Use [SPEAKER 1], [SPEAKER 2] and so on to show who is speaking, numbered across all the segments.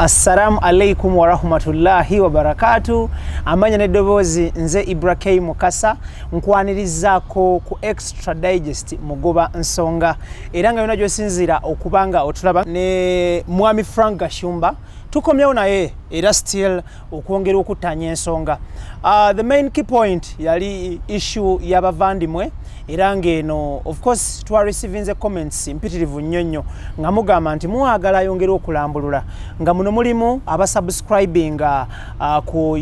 [SPEAKER 1] Assalamu alaikum warahmatullahi wabarakatu. Amanya n'eddoboozi, nze Ibra K Mukasa, nkwanirizaako ku Extra Digest Mugoba Nsonga, era nga yona gyosinziira okuba nga otulaba ne Mwami Frank Gashumba. Tukomyewo naye era still okwongera okuttanya ensonga. The main key point yali issue y'abavandimwe, era ng'eno of course twareceivinze comments mpitirivu nnyo nnyo nga mugamba nti mwagala ayongere okulambulula, nga muno mulimu abasubscribinga ku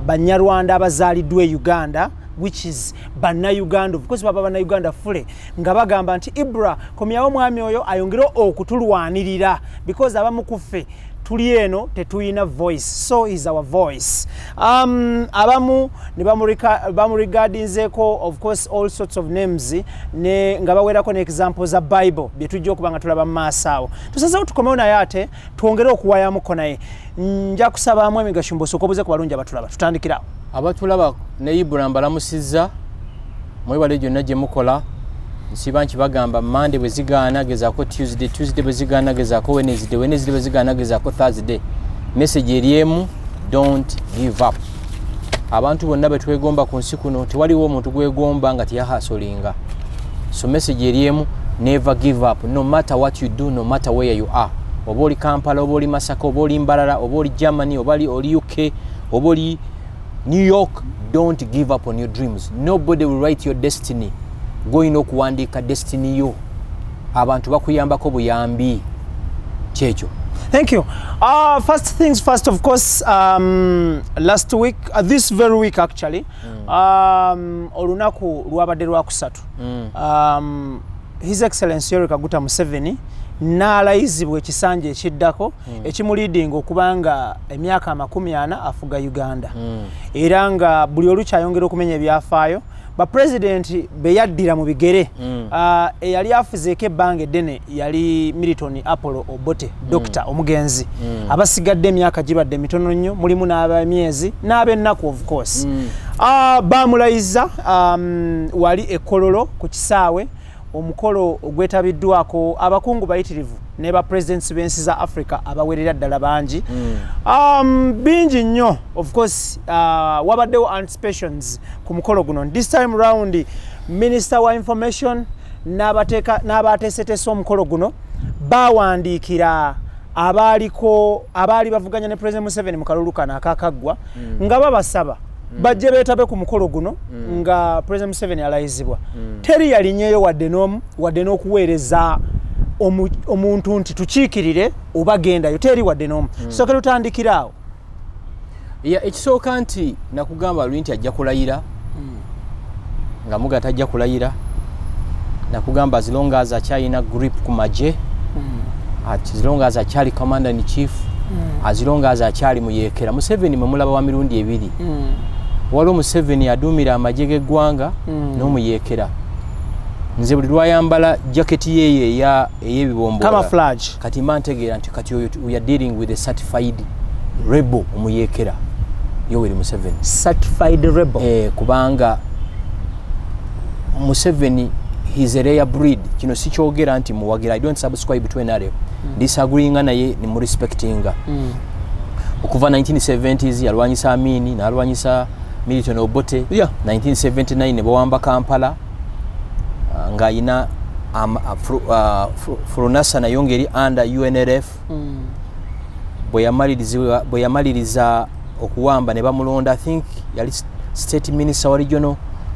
[SPEAKER 1] Banyarwanda abazaaliddwa e Uganda, which is Bannayuganda, of course baba Bannayuganda fule, nga bagamba nti, "Ibra, komyawo omwami oyo ayongere okutulwanirira, because abamu kuffe tuli eno tetuyina voice, so is our voice." Abamu ne bamuregardinzeeko of course all sorts of names, ne nga bawerako ne example za Bible bye tujja okuba nga tulaba mu maaso awo. Tusazeewo tukomewo naye ate twongere okuwayamuko naye. Nja kusaba Mwami Gashumba osooka obuze ku balungi abatulaba. Tutandikirawo.
[SPEAKER 2] Abatulaba ne Ibra, mbalamusizza, mwebale gyonna gye mukola. Nsiba nkibagamba, Mande bwe zigaana, gezaako Tuesday, Tuesday bwe zigaana, gezaako Wednesday, Wednesday bwe zigaana, gezaako Thursday. Message eri emu: don't give up. Abantu bonna be twegomba ku nsi kuno, tewaliwo omuntu gwegomba nga teyahustlinga. So message eri emu: never give up, no matter what you do, no matter where you are. Oba oli Kampala, oba oli Masaka, oba oli Mbarara, oba oli Germany, oba oli UK, oba oli New York, don't give up on your dreams. Nobody will write your destiny. Gwolina okuwandiika destiny yo. Abantu bakuyambako buyambi, kyekyo.
[SPEAKER 1] Thank you. First things first, of course, last week, this very week actually, olunaku lwabadde lwakusatu. His Excellency Yoweri Kaguta Museveni n'alayizibwa ekisanja ekiddako ekimuleadinga okuba nga emyaka 40 afuga Uganda. Era nga buli olukyayongera okumenya ebyafaayo, bapulezidenti be yaddira mu bigere. Eyali afuzeeko ebbanga eddene yali Milton Apollo Obote, dokita omugenzi. Abasigadde emyaka gibadde mitono nnyo, mulimu n'abemyezi n'ab'ennaku of course. Bamulayiza wali ekololo ku kisaawe, omukolo ogwetabiddwako abakungu bayitirivu ne ba presidents b'ensi za Africa abawerera ddala bangi. Bingi nnyo of course, wabaddewo anticipations ku mukolo guno. This time round, minister wa information n'abateeseteese omukolo guno bawandiikira abaaliko abaali bavuganya ne President Museveni mu kalulu kano akakaggwa, nga babasaba bajje beetabe ku mukolo guno nga President Museveni alayizibwa. Teri yalinyeyo wadde n'omu, wadde n'okuweereza omuntu nti tukiikirire oba gendayo, teri wadde n'omu. Tusooke tutandikire awo.
[SPEAKER 2] Ya, ekisooka nti nakugamba luli nti ajja kulayira, nga muga tajja kulayira. Nakugamba as long as akyalina grip ku magye, as long as akyali commander in chief, as long as akyali muyeekera. Museveni mwe mulaba wa mirundi ebiri. Waliwo Museveni aduumira amagye g'eggwanga n'omuyeekera. Nze buli lwayambala jaketi yeeyo ey'ebibombola,
[SPEAKER 1] camouflage,
[SPEAKER 2] kati mba ntegeera nti kati oyo we are dealing with a certified rebel, omuyeekera Yoweri Museveni.
[SPEAKER 1] Certified rebel.
[SPEAKER 2] Eh, kubanga Museveni, he's a rare breed. Kino sikyogera nti muwagira, I don't subscribe to NRM. Disagreeinga naye nimurespectinga. Okuva 1970s yalwanyisa Amini, n'alwanyisa Milton Obote. 1979 ne bawamba Kampala, ng'ayina FRONASA nayo ngeri under UNLF. Bwe yamaliriza okuwamba ne bamulonda, I think yali state minister wa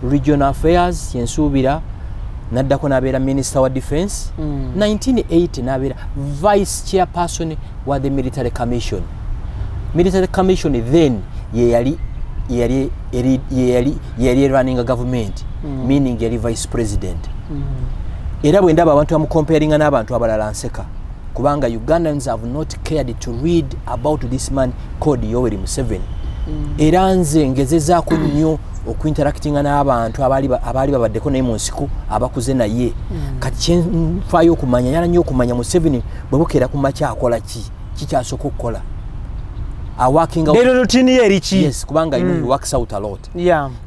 [SPEAKER 2] regional affairs yensuubira, naddako n'abeera minister wa defense. 1980 n'abeera vice chairperson wa the military commission. Military commission then ye yali running government, meaning yali vice president. Era bwe ndaba abantu bamucomparinga n'abantu abalala, nseka, kubanga Ugandans have not cared to read about this man called Yoweri Museveni. Era nze ngezezaako nnyo okuinteractinga n'abantu abaali babaddeko naye mu nsiko, abakuze naye. Kati kyenfaayo okumanya, yala nnyo okumanya Museveni bwe bukeera ku makya akola ki, kikyasooka okukola, aworkinga
[SPEAKER 1] Daily routine ye eri ki?
[SPEAKER 2] Yes, kubanga I know he works out a lot.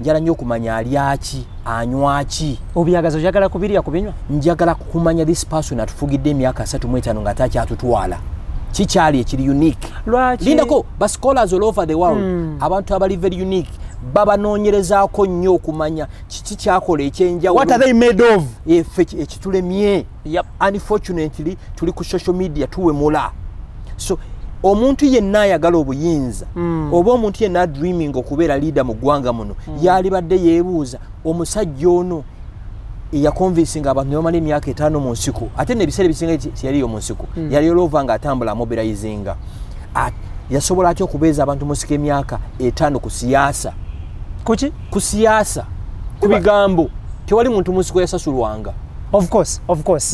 [SPEAKER 2] Njala nnyo okumanya alyaki, anywaki.
[SPEAKER 1] Obyagaza, oyagala kubirya, kubinywa.
[SPEAKER 2] Njagala kumanya this person atufugidde emyaka 35 nga takyatutwala.
[SPEAKER 3] Kikyali ekiri unique?
[SPEAKER 1] Lwaki?
[SPEAKER 3] Lindako, ba scholars all over the world, abantu abali very unique babanoonyerezaako nnyo okumanya kiki kyakola ekyenjawulo.
[SPEAKER 1] What are they made of?
[SPEAKER 3] Effe ekitulemye, unfortunately, tuli ku social media tuwemula. So omuntu yenna ayagala obuyinza oba omuntu yenna dreaming okubeera leader mu ggwanga muno, yalibadde yeebuuza omusajja ono eyaconvincinga abantu ne bamala emyaka 5 mu nsiko, ate nebiseera ebisinga tiyaliyo mu nsiko, yali olova nga atambula amobilizinga. Yasobola atya okubeeza abantu mu nsiko emyaka 5 ku siyaasa?
[SPEAKER 1] Kuki?
[SPEAKER 3] Ku siyaasa, ku bigambo. Tewali muntu mu nsiko yasasulwanga.
[SPEAKER 1] Of course,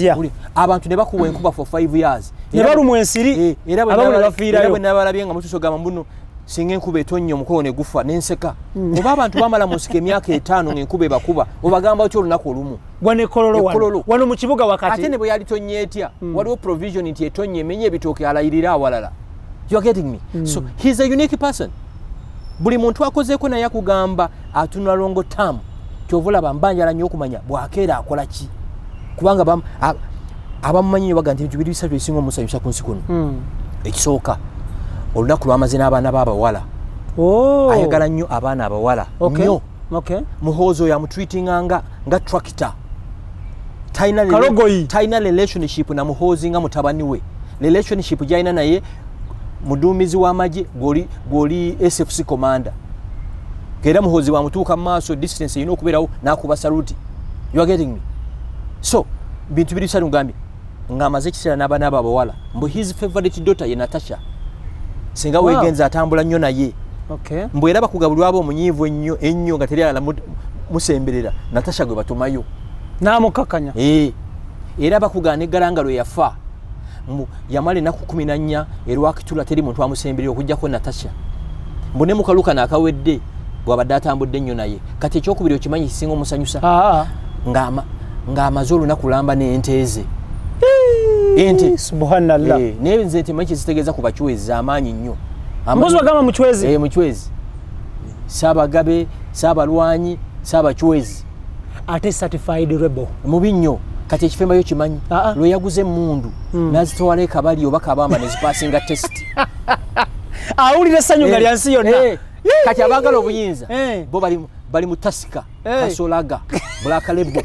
[SPEAKER 1] yeah.
[SPEAKER 3] Abantu ne bakuwa enkuba for 5 years.
[SPEAKER 1] Ne balumwa ensiri.
[SPEAKER 3] Era bwe
[SPEAKER 1] abamu ne
[SPEAKER 3] era
[SPEAKER 1] bafiirayo.
[SPEAKER 3] Bwe nabalabye nga mutuuso gamba mbuno singa enkuba etonnya omukolo ne gufa, nenseka. Oba abantu bamala mu nsiko emyaka 5 ng'enkuba ebakuba, obagamba otya olunaku olumu?
[SPEAKER 1] Wano ekololo wano.
[SPEAKER 3] Ekololo.
[SPEAKER 1] Wano mu kibuga wakati.
[SPEAKER 3] Ate ne bwe yalitonnya etya, waliwo provision nti etonnya emenye ebitooke, alayirire awalala. You are getting me? So he's a unique person. Buli muntu akozeeko naye akugamba atunula long term. Kyova olaba mbanjala nnyo okumanya bwakeera akola ki, kubanga abamumanyi nnyo baga nti ebintu biri bisatu ebisinga omusanyusa ku nsi kuno. Ekisooka, olunaku lwamaze n'abaana b'abawala.
[SPEAKER 1] Oh.
[SPEAKER 3] Ayagala nnyo abaana abawala nnyo. Muhoozi oyo amutreatinga nga tractor. Talina
[SPEAKER 1] Kalogoyi.
[SPEAKER 3] Talina relationship na Muhoozi nga mutabani we. Relationship gyalina naye, muduumizi w'amagye gwoli SFC commander, era Muhoozi bwamutuuka mu maaso, distance erina okubeerawo, n'akuba saluti. You are getting me? So bintu biri bisatu ngambye ng'amaze ekiseera n'abaana abo abawala. Mbu his favorite daughter ye Natasha, singa wegenza atambula nnyo naye. Mbu era bakugabulwa aba omunyiivu ennyo ennyo nga teri alala musemberera, Natasha gwe batumayo.
[SPEAKER 1] N'amukakkanya.
[SPEAKER 3] Eh, era bakugaana eggalanga lwe yafa, mbu yamala ennaku 14 erwakitula, teri muntu amusemberera okugjako Natasha. Mbu ne mukalu kano akawedde bwabadde atambudde ennyo naye. Kati ekyokubiri okimanyi kisinga omusanyusa?
[SPEAKER 1] Aa.
[SPEAKER 3] Ng'amaze olunaku lamba n'ente ze, ente.
[SPEAKER 1] Subhanallah.
[SPEAKER 3] Eh, naye nze nti manyi kyezitegeeza ku Bacwezi, amaanyi nnyo.
[SPEAKER 1] Mbuzi bagamba Mucwezi.
[SPEAKER 3] Eh, Mucwezi, saabagabe, saabalwanyi, saabacwezi.
[SPEAKER 1] Ate certified rebel.
[SPEAKER 3] Mubi nnyo. Kati ekifembayo kimanyi?
[SPEAKER 1] Ah, ah.
[SPEAKER 3] Lwe yaguze emundu nazitwala ekabali oba Kabamba nezipassinga test.
[SPEAKER 1] Awulira essanyu nga lya nsi yonna.
[SPEAKER 3] Eh, kati abaagala obuyinza bo bali mu Tusker, Castle Lager, Black Label,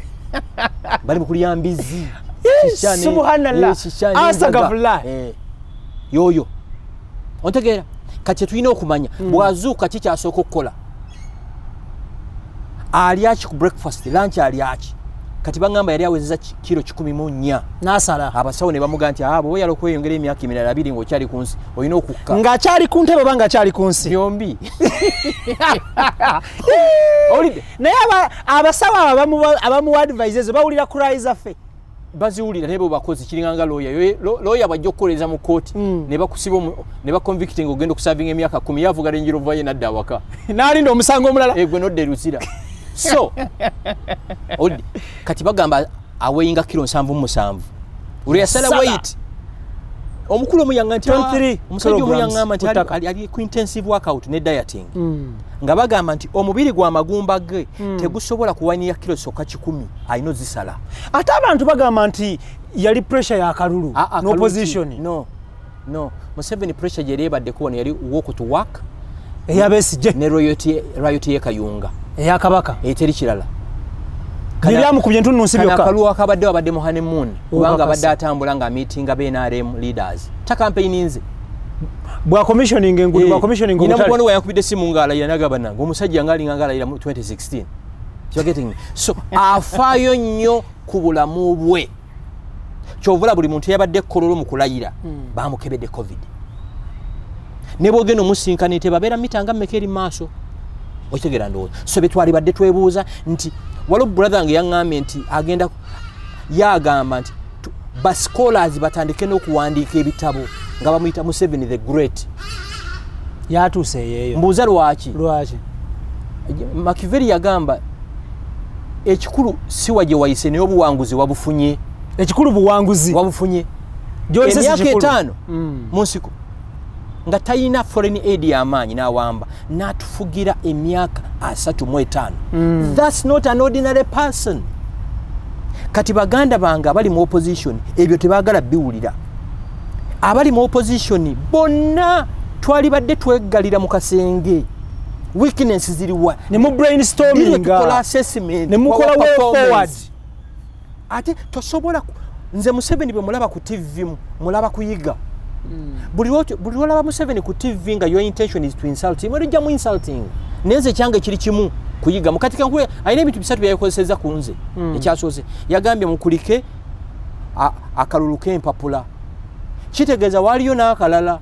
[SPEAKER 3] bali mu kulya mbizi.
[SPEAKER 1] Subhanallah.
[SPEAKER 3] Eh, shisha n'enjaga.
[SPEAKER 1] Astagfirullah.
[SPEAKER 3] Eh, yoyo ontegeera? Kati kyetulina okumanya, bw'azuuka ki kyasooka okukola? Alyaki ku breakfast, lunch alyaki? Kati baŋŋamba yali awezeza kiro 104.
[SPEAKER 1] N'asala.
[SPEAKER 3] Abasawo ne bamugaa nti, "Ah, bw'oba oyala okweyongera emyaka emirala 20 ng'okyali ku nsi, olina okukka."
[SPEAKER 1] Ng'akyali ku ntebe oba ng'akyali ku nsi?
[SPEAKER 3] Byombi. Owulidde?
[SPEAKER 1] Naye abasawo abo abamuwa advice ezo bawulira cry zaffe?
[SPEAKER 3] Baziwulira, naye bo bakozi. Kiringa nga lawyer. Lawyer bwajja okukoleza mu kooti ne bakusiba ne baconvicting, ogenda okuservinga emyaka 10, yavuga Range Rover ye nadda awaka.
[SPEAKER 1] N'alinda omusango omulala.
[SPEAKER 3] Eh, gwe nodda eruzira. So owulidde? Kati bagamba aweighinga kiro 77 olwo yasala
[SPEAKER 1] Yasala.
[SPEAKER 3] weight. Omukulu omu yaŋŋamba nti,
[SPEAKER 1] 23
[SPEAKER 3] "Ah," omusajja omu
[SPEAKER 1] kilograms
[SPEAKER 3] yaŋŋamba nti
[SPEAKER 1] ku ttaka.
[SPEAKER 3] ali ku intensive workout ne dieting, nga bagamba nti omubiri gwa amagumba ge tegusobola kuwanirira kiro sokka 100, alina ozisala.
[SPEAKER 1] Ate abantu bagamba nti yali pressure yakalulu
[SPEAKER 3] Ah, ah,
[SPEAKER 1] n'opposition.
[SPEAKER 3] Kaluki. No, Museveni pressure gyeri ebaddeko wano yali walk to work
[SPEAKER 1] Eyabesigye.
[SPEAKER 3] ne royalty ye Kayunga.
[SPEAKER 1] Eyakabaka.
[SPEAKER 3] Eteri kirala.
[SPEAKER 1] Byamukubye entunnunsi
[SPEAKER 3] Kano
[SPEAKER 1] byokka.
[SPEAKER 3] akaluwa akabadde wabadde mu honeymoon, kubanga
[SPEAKER 1] Okakasa.
[SPEAKER 3] abadde atambula nga meetinga BNRM leaders, tacampaigninze.
[SPEAKER 1] Bwa commissioning enguudo, bwa commissioning
[SPEAKER 3] Nina
[SPEAKER 1] obutale.
[SPEAKER 3] mukwano gwe yankubidde simu ng'alayira, nagamba nange omusajja ng'alinga ng'alayira mu 2016. You are getting me? So afaayo nnyo ku bulamu bwe. Kyovula buli muntu yabadde kololo mu kulayira bamukebedde COVID, ne bwogenda omusinkana tebabeera mita nga mmeka eri mu maaso. Okitegeera ndowooza? So betwali badde twebuuza nti waliwo brother nge yaŋŋambye nti agenda yagamba nti ba scholars batandike n'okuwandiika ebitabo nga bamuyita Museveni the Great.
[SPEAKER 1] Yatuuse eyeeyo.
[SPEAKER 3] Mbuuza lwaki?
[SPEAKER 1] Lwaki?
[SPEAKER 3] Machiavelli yagamba ekikulu si wa gye wayise, naye obuwanguzi wabufunye.
[SPEAKER 1] Ekikulu buwanguzi.
[SPEAKER 3] Wabufunye.
[SPEAKER 1] Gy'oyise si
[SPEAKER 3] Emyaka
[SPEAKER 1] kikulu.
[SPEAKER 3] 5 mu nsiko nga talina foreign aid y'amaanyi, n'awamba n'atufugira emyaka 35. That's not an ordinary person. Kati baganda bange abali mu opposition ebyo tebaagala biwulira. Abali mu opposition bonna twalibadde tweggalira mu kasenge. Weakness ziriwa?
[SPEAKER 1] Ne mu brainstorming.
[SPEAKER 3] Tukola assessment.
[SPEAKER 1] Ne mukola
[SPEAKER 3] wa
[SPEAKER 1] way
[SPEAKER 3] performance.
[SPEAKER 1] forward.
[SPEAKER 3] Ate tosobola nze Museveni bwe mulaba ku TV, mulaba kuyiga. Buli lwolaba Museveni ku TV nga your intention is to insult him, olijjamu insulting. Naye nze kyange kiri kimu, kuyiga. Mukati kankule alina ebintu bisatu byayikozesezza ku nze. Ekyasoose, yagambye mukulike akalulu k'empapula, kitegeeza waaliyo n'akalala.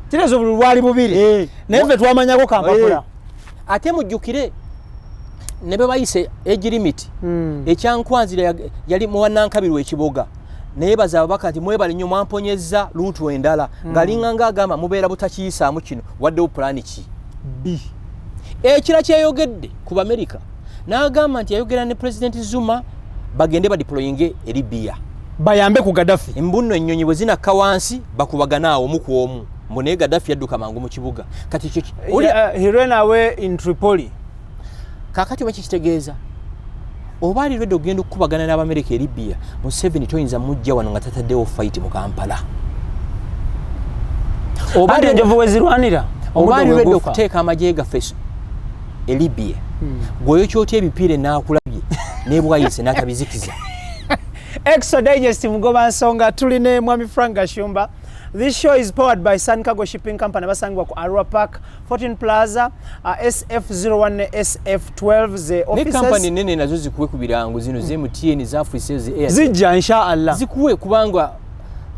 [SPEAKER 1] Kitegeeza obululu bwali bubiri. Naye ffe twamanyako kampapula.
[SPEAKER 3] Ate mujjukire ne bwe bayise age limit, ekyankwanzira yali muwanankabirwa ekiboga, naye baza ababaka nti mwebale nnyo, mwamponyezza luntu endala, ng'alinga ng'agamba mubeera butakiyisaamu kino, waddewo pulaani ki
[SPEAKER 1] B.
[SPEAKER 3] Ekira kyeyogedde ku Bamerika, n'agamba nti yayogera ne Pulezidenti Zuma bagende badeployinge e Libya.
[SPEAKER 1] Bayambe ku Gaddafi.
[SPEAKER 3] Embunno ennyonyi bwe zinakka wansi bakubagana awo omu ku omu, mbu naye Gaddafi yadduka mangu mu kibuga. Kati ekyo
[SPEAKER 1] He ran away in Tripoli.
[SPEAKER 3] Kaakati oba kikitegeeza oba ali ready okugenda okukubagana n'Abamerika e Libya, Museveni toyinza mujja wano nga tataddewo fight mu Kampala.
[SPEAKER 1] Oba enjovu we zirwanira.
[SPEAKER 3] Oba ali
[SPEAKER 1] omuddo
[SPEAKER 3] ready
[SPEAKER 1] gwe gufa.
[SPEAKER 3] okuteeka amagye gaffe e Libya, gweoyo otya ebipiira enaakulabye nebwayise n'atabizikiza.
[SPEAKER 1] Exo Digest, mugoba nsonga, tuli ne Mwami Frank Gashumba. This show is powered by Sun Cargo Shipping Company, basangibwa ku Arua Park, 14 Plaza, SF01 ne SF12 ze
[SPEAKER 3] Ne
[SPEAKER 1] offices.
[SPEAKER 3] Kampani nene nazo zikuwe ku birango zino ze MTN, za Africell, ze Airtel.
[SPEAKER 1] Zijja inshallah.
[SPEAKER 3] Zikuwe kubanga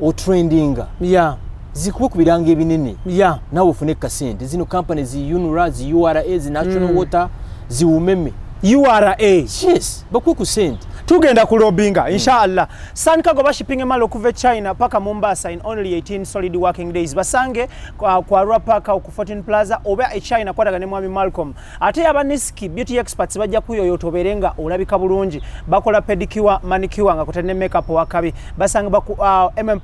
[SPEAKER 3] otrendinga. Zikuwe ku birango ebinene, naawe ofune kasente. Zino kampani zi UNRA, zi URA, zi National Water, ziwumeme.
[SPEAKER 1] URA.
[SPEAKER 3] Yes, bakuwe ku sente.
[SPEAKER 1] Tugenda kulobinga inshallah. Sun Cargo bashipping emali okuva e China paka Mombasa in only 18 solid working days. Basange kwa Arua Park ku 14 Plaza oba e China, kwataga ne Mwami Malcolm. Ate aba Niski Beauty Experts bajja kuyoyota obeere nga olabika bulungi. Bakola pedicure, manicure nga kutadde ne makeup wakabi. Basangibwa ku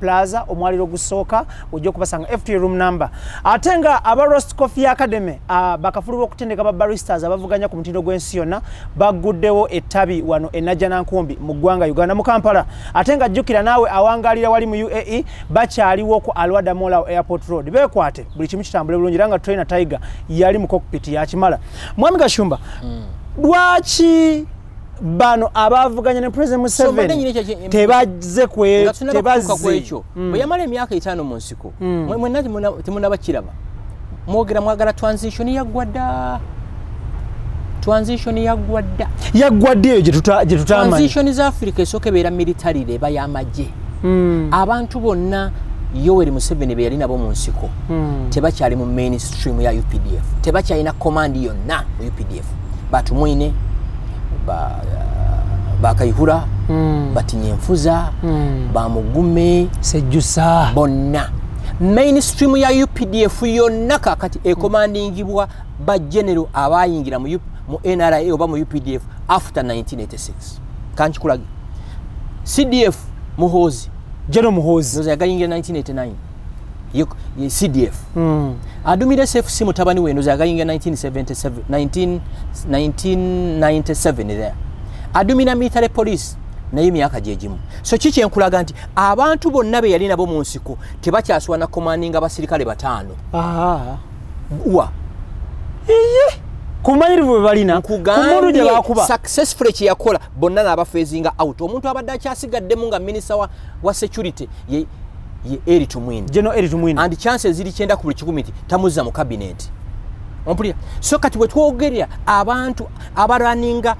[SPEAKER 1] Plaza, omwaliro gusooka ojja okubasanga FT room number. Ate nga aba Roast Coffee Academy, bakafulu b'okutendeka ba baristas abavuganya ku mutindo gw'ensi yonna, bagguddewo ettabi wano e Najjanankumbi mu ggwanga Uganda, mu Kampala. Ate nga jjukira naawe awangalira wali mu UAE, bakyaliwo ku Alwada Mall Airport Road. Beekwate buli kimu kitambule bulungi, era nga trainer Tiger yali mu cockpit yakimala. Mwami Gashumba, lwaki bano abavuganya ne President
[SPEAKER 3] So, mbadde
[SPEAKER 1] Museveni
[SPEAKER 3] nyina
[SPEAKER 1] tebazze kwe
[SPEAKER 3] nga tunaba kutuuka ku
[SPEAKER 1] tebazze
[SPEAKER 3] ekyo, bwe yamala emyaka 50 mu nsiko, mwenna temunaba kiraba, mwogera mwagala transition. Yaggwa dda transition, yaggwa dda.
[SPEAKER 1] Yaggwa ddi eyo gye tutamanyi?
[SPEAKER 3] Transition za Africa esooka ebeera military, eba y'amagye. Abantu bonna Yoweri Museveni be yali nabo mu nsiko tebakyali mu mainstream ya UPDF, tebakyalina command yonna mu UPDF. Batumwine, Bakayihura, Batinyenfuza, Bamugume,
[SPEAKER 1] Sejjusa.
[SPEAKER 3] Bonna mainstream ya UPDF yonna kakati ekomandingibwa ba general abayingira mu NRA oba mu UPDF after 1986. Kankikulage, CDF Muhoozi.
[SPEAKER 1] General Muhoozi.
[SPEAKER 3] Ndoza yagayingira 1989 ye CDF. Adumira SFC mutabani we, ndoza yagayingira 1977, 19 1997 there. Adumira military police naye emyaka gyegimu. So ki kyenkulaga nti abantu bonna be yali nabo mu nsiko tebakyaswa na commandinga basirikale bataano. Wa
[SPEAKER 1] Ku bumanyirivu bwe balina, ku mundu gye
[SPEAKER 3] Nkugambye,
[SPEAKER 1] bakuba.
[SPEAKER 3] Successfully kyeyakola, bonna n'abaphasinga out. Omuntu abadde akyasigaddemu nga minisita wa security ye Eri Tumwine.
[SPEAKER 1] General Eri Tumwine.
[SPEAKER 3] And chances ziri 90% nti tamuzza mu cabinet, ompulira? So kati bwe twogerera abantu abarunninga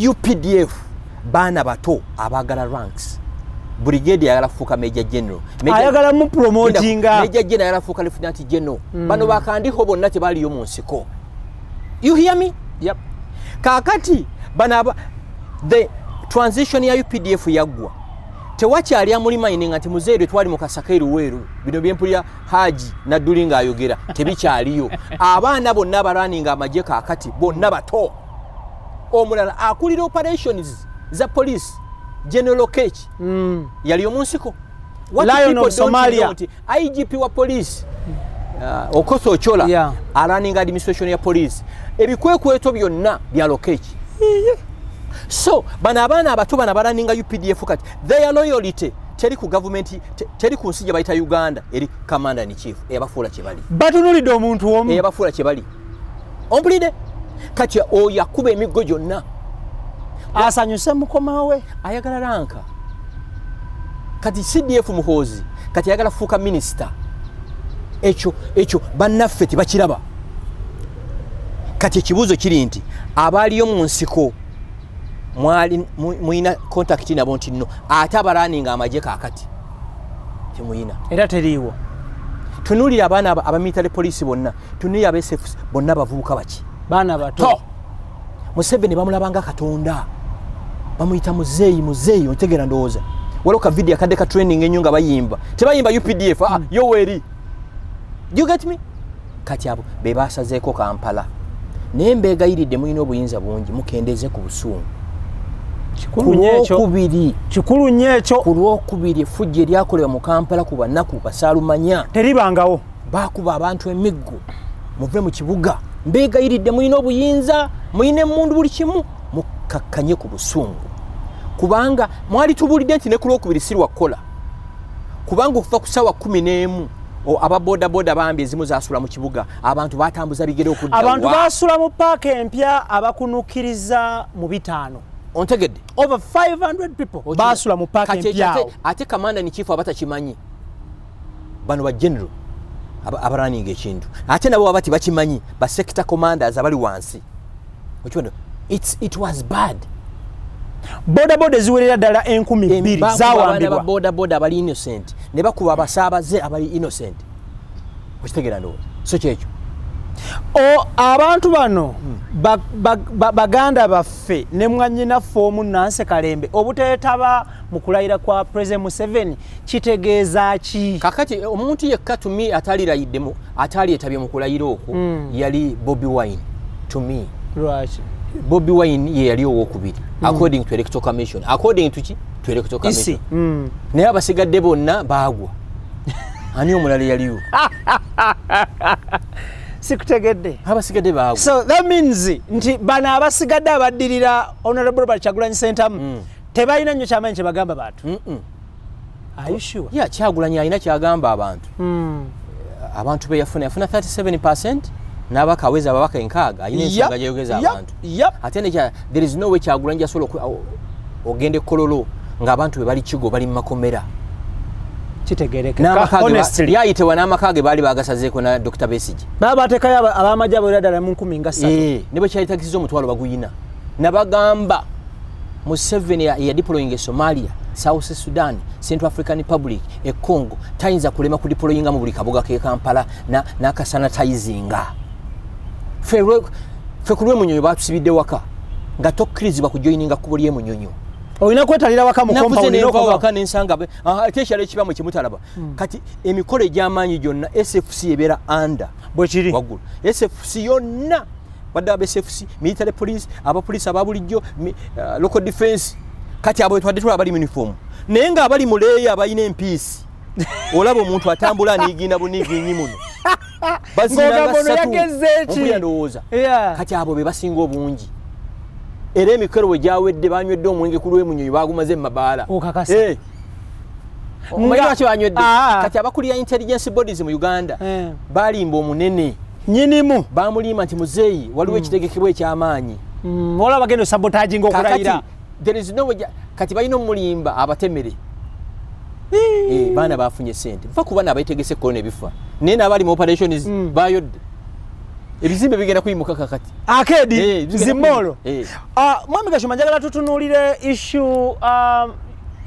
[SPEAKER 3] UPDF, baana bato abaagala ranks. Brigade ayagala kufuuka major general.
[SPEAKER 1] Ayagala mu promotinga.
[SPEAKER 3] Major general ayagala kufuuka lieutenant general. Bano bakandiho bonna tebaliyo mu nsiko, you hear me?
[SPEAKER 1] Yep.
[SPEAKER 3] Kaakati bano the transition ya UPDF yaggwa, tewakyali amuremindinga nti muzeeru twali mu Kasaka eruweeru. Bino byempulira Haji Nadduli ng'ayogera tebikyaliyo. Abaana bonna abarunninga amagye kaakati bonna bato. Omulala akulira operations za police, General Kech, yali omunsiko. What
[SPEAKER 1] Lion
[SPEAKER 3] people
[SPEAKER 1] of
[SPEAKER 3] don't
[SPEAKER 1] Somalia.
[SPEAKER 3] know nti IGP wa police, Okoth Ochola, arunninga administration ya police, ebikwekweto byonna bya Lokech. So bano abaana abato bano abarunninga UPDF kati their loyalty Teri ku gavumenti, teri ku nsi gye bayita Uganda eri commander in chief eyabafuula kye bali.
[SPEAKER 1] Batunulidde omuntu omu.
[SPEAKER 3] Eyabafuula kye bali, ompulidde? Kati oyo akuba emiggo gyonna.
[SPEAKER 1] Asanyuse mukoma we.
[SPEAKER 3] Ayagala rank. Kati CDF Muhoozi kati ayagala kufuuka minisita. Ekyo bannaffe tebakiraba. Kati ekibuuzo kiri nti abaaliyo mu nsiko mwali muyina contact nabo nti nno ate abarunninga amagye kaakati temuyina?
[SPEAKER 1] Era teriiwo.
[SPEAKER 3] Tunuulira abaana aba military police bonna, tunuulira aba SFC bonna, bavubuka baki?
[SPEAKER 1] Baana bato.
[SPEAKER 3] To Museveni bamulabanga Katonda, bamuyita muzeeyi, muzeeyi. Otegeera? Ndowooza waliwo ka video akadde ka training ennyo nga bayimba, tebayimba UPDF, ah, yoweri. Do you get me? Kati abo be basazeeko Kampala, naye mbeegayiridde, mulina obuyinza bungi, mukendeeze ku busungu.
[SPEAKER 1] Kikulu nnyo ekyo.
[SPEAKER 3] Kulwokubiri.
[SPEAKER 1] Kikulu nnyo ekyo.
[SPEAKER 3] Ku Lwokubiri, effujjo eryakolebwa mu Kampala ku banaku basaalumanya
[SPEAKER 1] Teribangawo.
[SPEAKER 3] Bakuba abantu emiggo. Muve mu kibuga, mbeegayiridde, mulina obuyinza, mulina emmundu, buli kimu, mukakkanye ku busungu, kubanga mwali tubuulidde nti ne ku Lwokubiri si lwakukola, kubanga okuva ku ssaawa 11 aba bodaboda bambi ezimu zasula mu kibuga, abantu batambuza bigere okudda.
[SPEAKER 1] Abantu
[SPEAKER 3] wa.
[SPEAKER 1] Basula mu paaka empya abakunukiriza mu 500.
[SPEAKER 3] Ontegedde?
[SPEAKER 1] Over 500 people basula mu paaka
[SPEAKER 3] Kati ekyo
[SPEAKER 1] empya awo.
[SPEAKER 3] Ate commander in chief aba takimanyi, bano ba general abarunninga ekintu ate nabo baba tebakimanyi, ba sector commanders abali wansi. Okibona, it was bad.
[SPEAKER 1] Bodaboda eziwerera ddala 2000
[SPEAKER 3] Bakuba abaana ba
[SPEAKER 1] zawambibwa.
[SPEAKER 3] Bodaboda abali innocent, ne bakuba abasaabaze abali innocent. Okitegeera? Ndowooza so kyekyo.
[SPEAKER 1] O abantu bano baganda baffe ne mwannyinaffe omu Nanse Kalembe obuteetaba mu kulayira kwa President Museveni kitegeeza ki?
[SPEAKER 3] Kakati omuntu yekka to me atalirayidde atali etabye mu kulayira okwo yali Bobi Wine to me.
[SPEAKER 1] Lwaki?
[SPEAKER 3] Bobi Wine ye yali owokubiri according to Electoral Commission, according to ki, to Electoral
[SPEAKER 1] Isi.
[SPEAKER 3] Commission. Naye abasigadde bonna baagwa. Ani omulala yaliwo?
[SPEAKER 1] Sikutegedde.
[SPEAKER 3] Abasigadde baagwa.
[SPEAKER 1] So that means nti bano abasigadde abaddirira Honorable Robert Kyagulanyi Sentamu tebalina nnyo kyamaanyi kye bagamba bantu. Are you sure?
[SPEAKER 3] Ya, Kyagulanyi alina kyagamba abantu. Abantu be yafuna, yafuna 37 n'abaka aweza ababaka 60, alina ensonga gyeyogeza abantu. Ate nekya, there is no way Kyagulanyi asobola ogenda ekololo ng'abantu be bali kigo, bali mu makomera.
[SPEAKER 1] Kitegerekeka.
[SPEAKER 3] N'amaka ge
[SPEAKER 1] Honestly.
[SPEAKER 3] yayitibwa n'amaka ge baali bagasazeeko na Dr Besigye.
[SPEAKER 1] Baba bateekayo ab'amagye abawerera ddala mu 13,000.
[SPEAKER 3] Eh, ne bwe kyalitagisiza omutwalo baguyina. Nabagamba Museveni yadeploying e Somalia, South Sudan, Central African Republic, e Congo, tayinza kulema kudeployinga mu buli kabuga ke Kampala n'akasanitizinga. Ffe ku lw'emunyonyo batusibidde waka nga tokkirizibwa kujoininga kkubo ly'emunyonyo.
[SPEAKER 1] Olina kwetalira waka mu
[SPEAKER 3] Navuze
[SPEAKER 1] compound
[SPEAKER 3] nenva
[SPEAKER 1] n'okoma.
[SPEAKER 3] waka nensanga ate ekyalo ekibamu kyemutalaba. Kati emikolo egy'amaanyi gyonna SFC ebeera under
[SPEAKER 1] Bwe kiri.
[SPEAKER 3] waggulu. SFC yonna badde aba SFC, military police, abapoliisi aba bulijjo, local defense. Kati abo twadde tulaba bali mu uniform, naye ng'abali mu leeya abalina empiisi, olaba omuntu atambula aniigiina buniigiinyi muno.
[SPEAKER 1] Ng'ogamba ono yageze ki?
[SPEAKER 3] Ompulira ndowooza?
[SPEAKER 1] Yeah.
[SPEAKER 3] Kati abo be basinga obungi, era emikolo bwe gyawedde banywedde omwenge ku lw'emunyonyi, bagumaze mu mabaala.
[SPEAKER 1] Okakasa?
[SPEAKER 3] Eh. Omanyi lwaki banywedde?
[SPEAKER 1] Ah.
[SPEAKER 3] Kati abakulira intelligence bodies mu Uganda
[SPEAKER 1] Eh.
[SPEAKER 3] balimba omunene.
[SPEAKER 1] Nyinimu.
[SPEAKER 3] Bamulimba nti muzeeyi waliwo ekitegekebwa ekyamaanyi.
[SPEAKER 1] Waliwo abagenda osabotaginga okulayira.
[SPEAKER 3] Kakati there is no way kati balina omulimba abatemere. Eh, baana bafunye sente, nfa ku baana abetegese korona ebifa, naye n'abali mu operations bayodde ebizimbe bigenda kuyimuka kakati.
[SPEAKER 1] Akedi.
[SPEAKER 3] Eh, bigenda
[SPEAKER 1] Zimolo.
[SPEAKER 3] Eh.
[SPEAKER 1] Ah, mwami Gashumba, njagala tutunuulire issue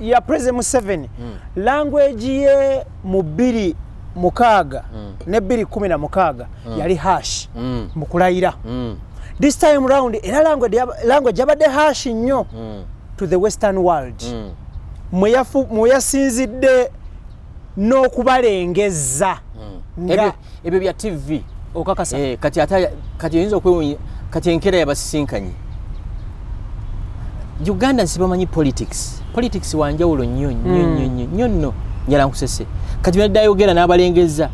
[SPEAKER 1] ya President Museveni. Language ye mu 2006 ne 2016 yali harsh mu kulayira. This time round era language yabadde harsh nnyo to the western world, mwe yasinzidde n'okubalengeza nga
[SPEAKER 3] Ebyo bya TV.
[SPEAKER 1] Okakasa?
[SPEAKER 3] Eh, kati ate kati oyinza okwewunya kati enkeera yabasisinkanye. Uganda nsibamanyi politics, politics wanjawulo nnyo nnyo nnyo nnyo nnyo nno. Njala nkusese kati byadde ayogera n'abalengeza,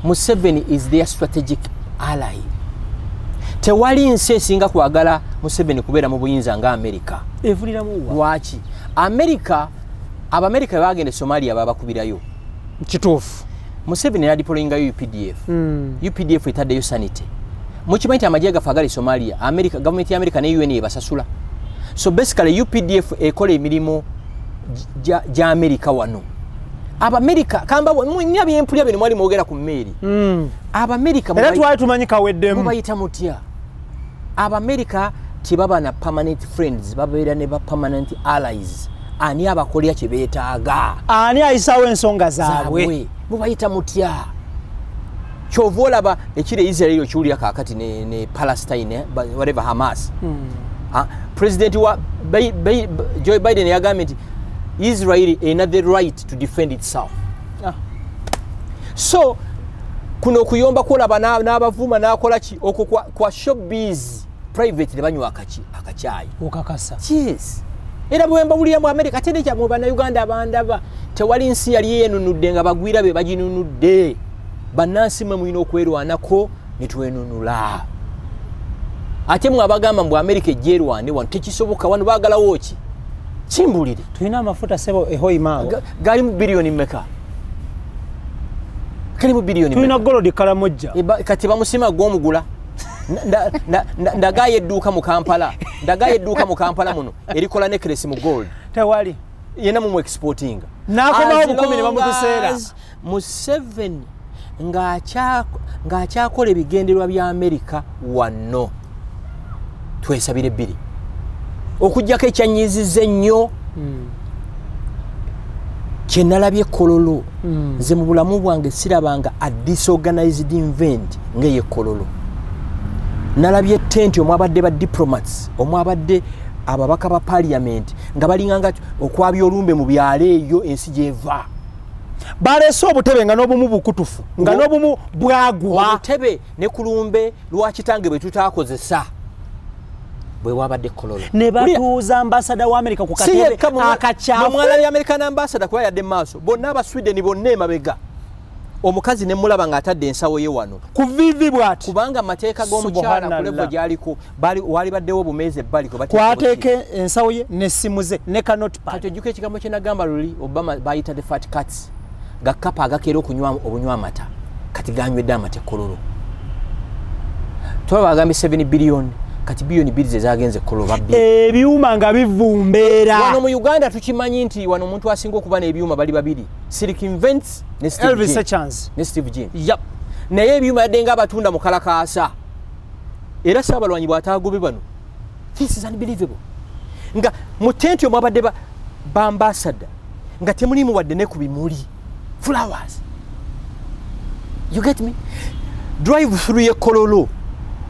[SPEAKER 3] Museveni is their strategic ally. Tewali nsi esinga kwagala Museveni kubeera mu buyinza nga Amerika.
[SPEAKER 1] Evuliramu wa?
[SPEAKER 3] Lwaki Amerika? Abamerika bagenda e Somalia, babakubirayo.
[SPEAKER 1] Kituufu.
[SPEAKER 3] Museveni yadeployingayo UPDF. UPDF etaddeyo sanity. Mukimanyi nti amagye gaffe agali Somalia, America, gavumenti ya America ne UN ebasasula. So basically UPDF ekola emirimu gya America wano. Abamerika kamba munya byempulya bino mwali mwogera ku mmeeri. Abamerika
[SPEAKER 1] Era twali tumanyi kaweddemu.
[SPEAKER 3] Mubayita mutya? Abamerika tebaba na permanent friends, babeera ne ba permanent allies. Ani abakolera kye beetaaga?
[SPEAKER 1] Ani ayisaawo ensonga zaabwe?
[SPEAKER 3] Zaabwe. Mubayita mutya? Kyova olaba ekiri e Israel okiwulira kaakati ne Palestine, whatever, Hamas. Ah, president wa Joe Biden yagambye nti Israel erina the right to defend itself. So kuno okuyomba kwolaba n'abavuma n'akola ki, okwo kwa showbiz, private ne banywa akaki akacyayi.
[SPEAKER 1] Okakasa?
[SPEAKER 3] Yes, era bwe mbawulira mu America, ate nekyamwe Bannayuganda abandaba, tewali nsi yali yenunudde nga bagwira be baginunudde. Bannansi mwe mulina okwerwanako ne twenunula. Ate mwe abagamba mbu America ejjerwane wano, tekisoboka. Wano baagalawo ki? Kimbulire.
[SPEAKER 1] Tulina amafuta sebo ehoima awo.
[SPEAKER 3] Gali mu biliyoni mmeka? Kali mu biliyoni
[SPEAKER 1] Tulina
[SPEAKER 3] mmeka?
[SPEAKER 1] gold Kalamojja.
[SPEAKER 3] Kati bamusima gwomugula. Ndagayo edduuka mu Kampala, ndagayo edduuka mu Kampala muno erikola necklace mu gold.
[SPEAKER 1] Tewali.
[SPEAKER 3] Yena mumu exportinga.
[SPEAKER 1] N'akomawo 1000 ne bamutuseera.
[SPEAKER 3] Museveni ng'akyakola ebigendererwa bya Amerika wano, twesabire ebbiri okugjako ekyanyiziza ennyo kyenalabye Kololo. Nze mu bulamu bwange sirabanga a disorganized event ng'eye Kololo. Nalabye tenti omwabadde ba diplomats, omwabadde ababaka ba parliament, nga balinganga okwabya olumbe mu byalo eyo ensi gyeva.
[SPEAKER 1] Baleese obutebe nga n'obumu bukutufu, nga n'obumu bwaguba.
[SPEAKER 3] Obutebe ne kulumbe lwakitange bwe tutakozesa bwe wabadde Kololo.
[SPEAKER 1] Ne batuuza ambasada wa Amerika ku
[SPEAKER 3] Si
[SPEAKER 1] katebe
[SPEAKER 3] yekka,
[SPEAKER 1] akakyafu.
[SPEAKER 3] Mwalabye American ambassador kuba yadde maaso, bonna Abasweden bonna emabega. Omukazi ne mulaba ng'atadde ensawo ye wano
[SPEAKER 1] ku vivi bw'ati.
[SPEAKER 3] Kubanga amateeka g'omukyala ku
[SPEAKER 1] Subhanallah.
[SPEAKER 3] level gy'aliko, wali baddewo obumeeza ebbali kwe bateeka
[SPEAKER 1] Kwateeka ensawo ye n'essimu ze ne ka notepad.
[SPEAKER 3] Kati ojjuka ekigambo kye nagamba luli, Obama bayita the fat cats, gakapa agakeera okunywa obunywa amata. Kati ganywedde amata ekololo. Twaba bagambye 7 billion, kati biliyoni 2 zezagenze ekololo babbi.
[SPEAKER 1] Ebyuma nga bivumbeera.
[SPEAKER 3] Wano mu Uganda tukimanyi nti wano omuntu asinga okuba n'ebyuma bali babiri, Silk Invents ne Steve
[SPEAKER 1] Elvis
[SPEAKER 3] Jean.
[SPEAKER 1] Sechans.
[SPEAKER 3] Ne Steve Jean.
[SPEAKER 1] Yep.
[SPEAKER 3] Naye ebyuma yadde nga abatunda mu kalakaasa, era saabalwanyi bw'ataagobe bano. This is unbelievable, nga mu tenti omwabadde ba ambassador nga temulimu wadde ne ku bimuli, flowers, you get me? Drive through ye Kololo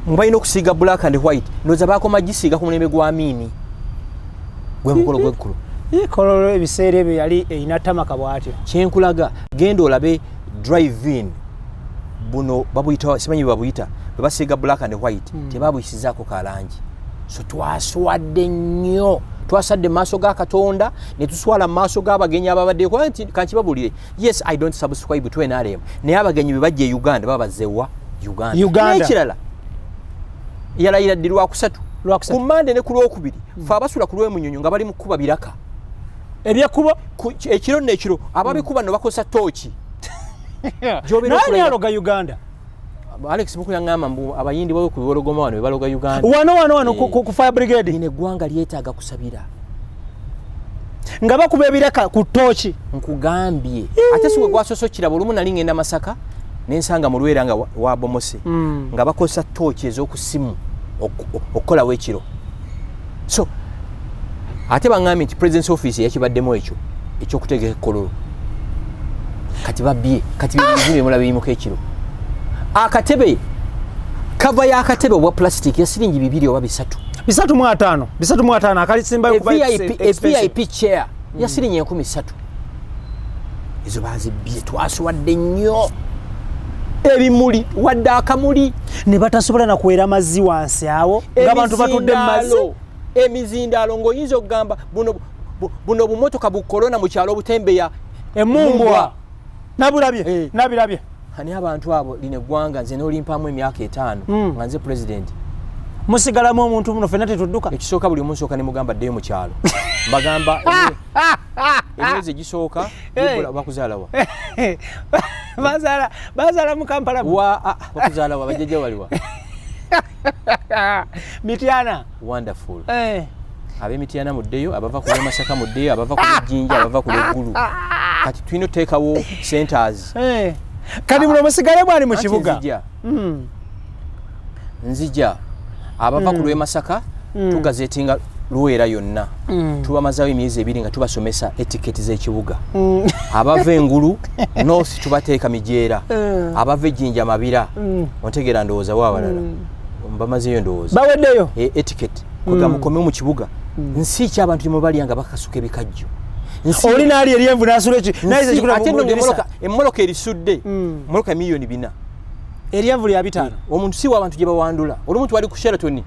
[SPEAKER 3] mubalina okusiiga black and white, ndowooza bakoma gisiiga ku mulembe gwa Amiini, gwe mukolo gw'eggulu.
[SPEAKER 1] Kololo ebiseera ebyo yali erina tamaka bw'atyo.
[SPEAKER 3] Kyenkulaga, genda olabe drive in buno babuyita, simanyi bwe babuyita, bwe basiiga black and white, tebabuyisizaako kalangi. So twaswadde nnyo, twasadde mu maaso ga Katonda ne tuswala mu maaso g'abagenyi ababadde. Kuba nti kankibabulire, yes, I don't subscribe to NRM, naye abagenyi bwe bajja e Uganda babazewa Uganda.
[SPEAKER 1] Uganda.
[SPEAKER 3] N'ekirala, yalayira ddi? Lwakusatu.
[SPEAKER 1] Lwakusatu.
[SPEAKER 3] Ku Mande ne ku Lwokubiri, fe abasula ku Lwemunyonyo nga bali mu kkuba biraka.
[SPEAKER 1] Ebyekkubo.
[SPEAKER 3] Ekiro nno ekiro ababikuba nno bakozesa tooki. Gy'obeera
[SPEAKER 1] Naye
[SPEAKER 3] okulayira.
[SPEAKER 1] aloga Uganda.
[SPEAKER 3] Alex Muku yaŋŋamba mbu Abayindi bawe ku biwologoma wano bebaloga Uganda.
[SPEAKER 1] Wano
[SPEAKER 3] Eh.
[SPEAKER 1] ku fire brigade.
[SPEAKER 3] Lino eggwanga lyetaaga kusabira.
[SPEAKER 1] Nga bakuba ebiraka ku tooki.
[SPEAKER 3] Nkugambye, ate si we gwasoose okiraba. Olumu nali ngenda Masaka nensanga mu Lwera nga wabomose, nga bakozesa tooki ez'okusimu okukolawo ekiro. So ate baŋŋambye nti president's office yakibaddemu ekyo ekyokutegeka ekkololo. Kati babbye, kati bizimbe mulaba biyimuka ekiro. Akatebe, cover y'akatebe obwa plastic ya siringi 2 oba 3.
[SPEAKER 1] 350, 350 akalisimbayo.
[SPEAKER 3] A
[SPEAKER 1] Kuba
[SPEAKER 3] VIP, a
[SPEAKER 1] expensive.
[SPEAKER 3] VIP chair ya siringi 3000. Ezo bazibbye. Twaswadde nnyo. Ebimuli, wadde akamuli.
[SPEAKER 1] Ne batasobola nakwera mazzi wansi awo ng'abantu batudde mu mazzi.
[SPEAKER 3] Emizindaalo ng'oyinza okugamba buno bumotoka bukolona mu kyalo obutembeya.
[SPEAKER 1] Emumbwa nabulabye.
[SPEAKER 3] Eh.
[SPEAKER 1] Nabirabye.
[SPEAKER 3] Ani abantu abo? Lino eggwanga nze n'olimpaamu emyaka 5 nga nze president,
[SPEAKER 1] Musigalamu omuntu muno, fenna tetudduka.
[SPEAKER 3] Ekisooka, buli omu nsooka ne mugamba ddeyo mu kyalo. Mbagamba Emyezi egisooka.
[SPEAKER 1] Hey.
[SPEAKER 3] Bakuzaalawa?
[SPEAKER 1] Bazaala mu Kampala.
[SPEAKER 3] Wa bakuzaalawa? Bajjajja waliwa?
[SPEAKER 1] Mityana.
[SPEAKER 3] Wonderful.
[SPEAKER 1] Eh.
[SPEAKER 3] Ab'emityana muddeyo, abava ku lw'Emasaka muddeyo, abava ku lw'Ejjinja, abava ku lw'Eggulu. Kati tulina otuteekawo centers.
[SPEAKER 1] Eh. Kati muno musigale mwani mu
[SPEAKER 3] Anti
[SPEAKER 1] kibuga.
[SPEAKER 3] Nzija, nzija. Abava ku lw'Emasaka tugazetinga Luweera yonna, tubamazawo emyezi 2 nga tubasomesa etiquette z'ekibuga. Abava engulu north tubateeka Mijeera, abava Ejjinja Mabira. Ontegeera? Ndowooza wa abalala bamazeyo, ndowooza.
[SPEAKER 1] Baweddeyo.
[SPEAKER 3] Etiquette kwega mukome mu kibuga. Nsi ki abantu gye nga bakasuka ebikajjo?
[SPEAKER 1] Oli naali eryenvu nasula eki naye ekikula
[SPEAKER 3] Ate
[SPEAKER 1] mu
[SPEAKER 3] nno
[SPEAKER 1] ddirisa.
[SPEAKER 3] Emmotoka erisudde, emmotoka miliyoni 4.
[SPEAKER 1] Eryenvu lya 500.
[SPEAKER 3] Omuntu si wa abantu gye bawandula. Olumu twali ku Sheraton,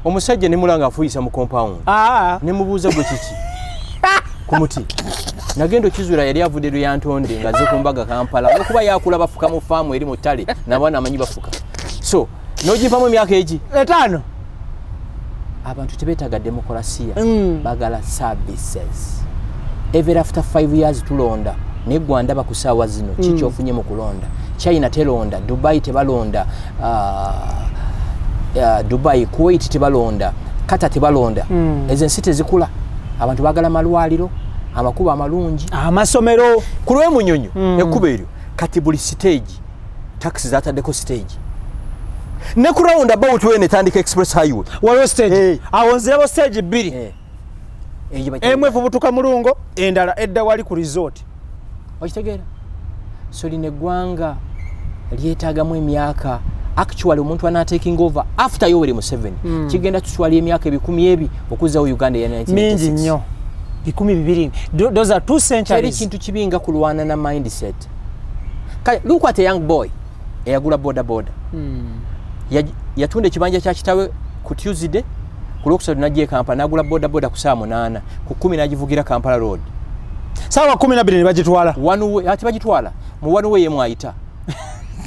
[SPEAKER 3] omusajja ne mulanga afuuyisa mu compound.
[SPEAKER 1] Aa.
[SPEAKER 3] Ne mubuuza, "Gwe kiki ku muti?" Nagenda okizuula yali avudde Lyantonde nga azze ku mbaga Kampala, olwokuba yakula bafuka mu faamu eri mu ttale, nabaana amanyi bafuka. So n'ogimpamu emyaka egi?
[SPEAKER 1] 5.
[SPEAKER 3] Abantu tebeetaaga demokolasiya, bagala services. Every after 5 years tulonda, naye gwandaba ku saawa zino kikyofunye mu kulonda? China telonda, Dubai tebalonda, Dubai, Kuwait tebalonda, Qatar tebalonda. Ezo ensi tezikula. Abantu bagala malwaliro, amakubo amalungi,
[SPEAKER 1] amasomero.
[SPEAKER 3] Ku lw'Emunyonyo ekkubo eryo kati buli stage taxi zataddeko stage, ne ku round about wene etandika express highway.
[SPEAKER 1] Waliwo stage?
[SPEAKER 3] Eh.
[SPEAKER 1] Awo nzirabo stage bbiri.
[SPEAKER 3] Eh. Eyo
[SPEAKER 1] Emu efubutuka mulungo, endala edda wali ku resort.
[SPEAKER 3] Okitegeera? So lino eggwanga lyetaagamu emyaka, actually omuntu anaataking over after Yoweri Museveni, kigenda tutwala emyaka ebikumi ebi okuzzawo Uganda eya 1986.
[SPEAKER 1] Mingi nnyo, 200. Those are two
[SPEAKER 3] Teri
[SPEAKER 1] centuries.
[SPEAKER 3] kintu kibi nga kulwana na mindset. Kale look at a young boy eyagula boda boda. Yatunda ekibanja kya kitawe ku Tuesday, ku Lwokusatu najja e Kampala nagula boda boda ku saa 8, ku 10 nagivugira Kampala Road.
[SPEAKER 1] Saawa 12 ne bagitwala.
[SPEAKER 3] One way ati bagitwala mu one way yemwayita.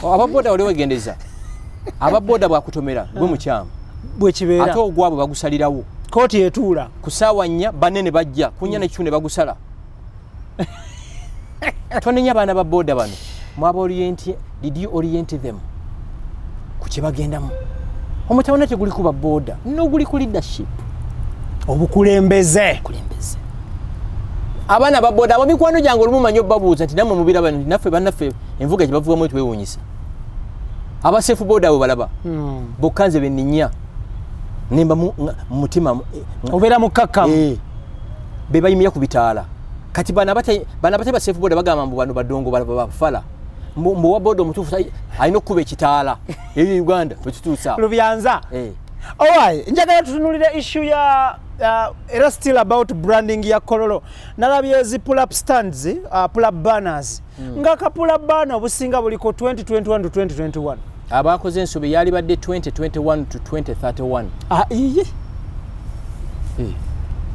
[SPEAKER 3] Ababoda wali wegendeza, ababoda bwakutomera gwe mukyamu.
[SPEAKER 1] Bwekibeera.
[SPEAKER 3] Ate ogwabwe bagusalirawo.
[SPEAKER 1] Kooti etuula.
[SPEAKER 3] Ku saawa 4 banene bajja ku 4:15 ne bagusala. Tonenya abaana ba boda bano. Mwaba orient, did you orient them ku kyebagendamu? Omutawana teguli kuba boda, noguli ku leadership.
[SPEAKER 1] Obukulembeze.
[SPEAKER 3] Kulembeze. Abaana ba boda abo mikwano gyange, olumu manyi obabuuza nti, "Nammwe mubiraba nti naffe bannaffe envuga gye bavugamu twewuunyisa?" Aba safe boda abo balaba bokka nze benninya nemba mu mutima
[SPEAKER 1] Obeera mukkakkamu.
[SPEAKER 3] Eh, be bayimira ku bitaala. Kati bano abate ba safe boda bagamba mbu bano badongo bafala, mbu wa boda omutuufu alina okukuba ekitaala. Eyo Uganda bwekituusa awo.
[SPEAKER 1] Lubyanza.
[SPEAKER 3] Eh.
[SPEAKER 1] Alright, njagala tutunulire issue ya era still about branding ya Kololo. Nalabye zi pull up stands, pull up banners, nga ka pull up banner obusinga buliko 2021 to 2021.
[SPEAKER 3] Abakoze ensobi, yalibadde 2021 to 2031.
[SPEAKER 1] Ah, iye.
[SPEAKER 3] Eh.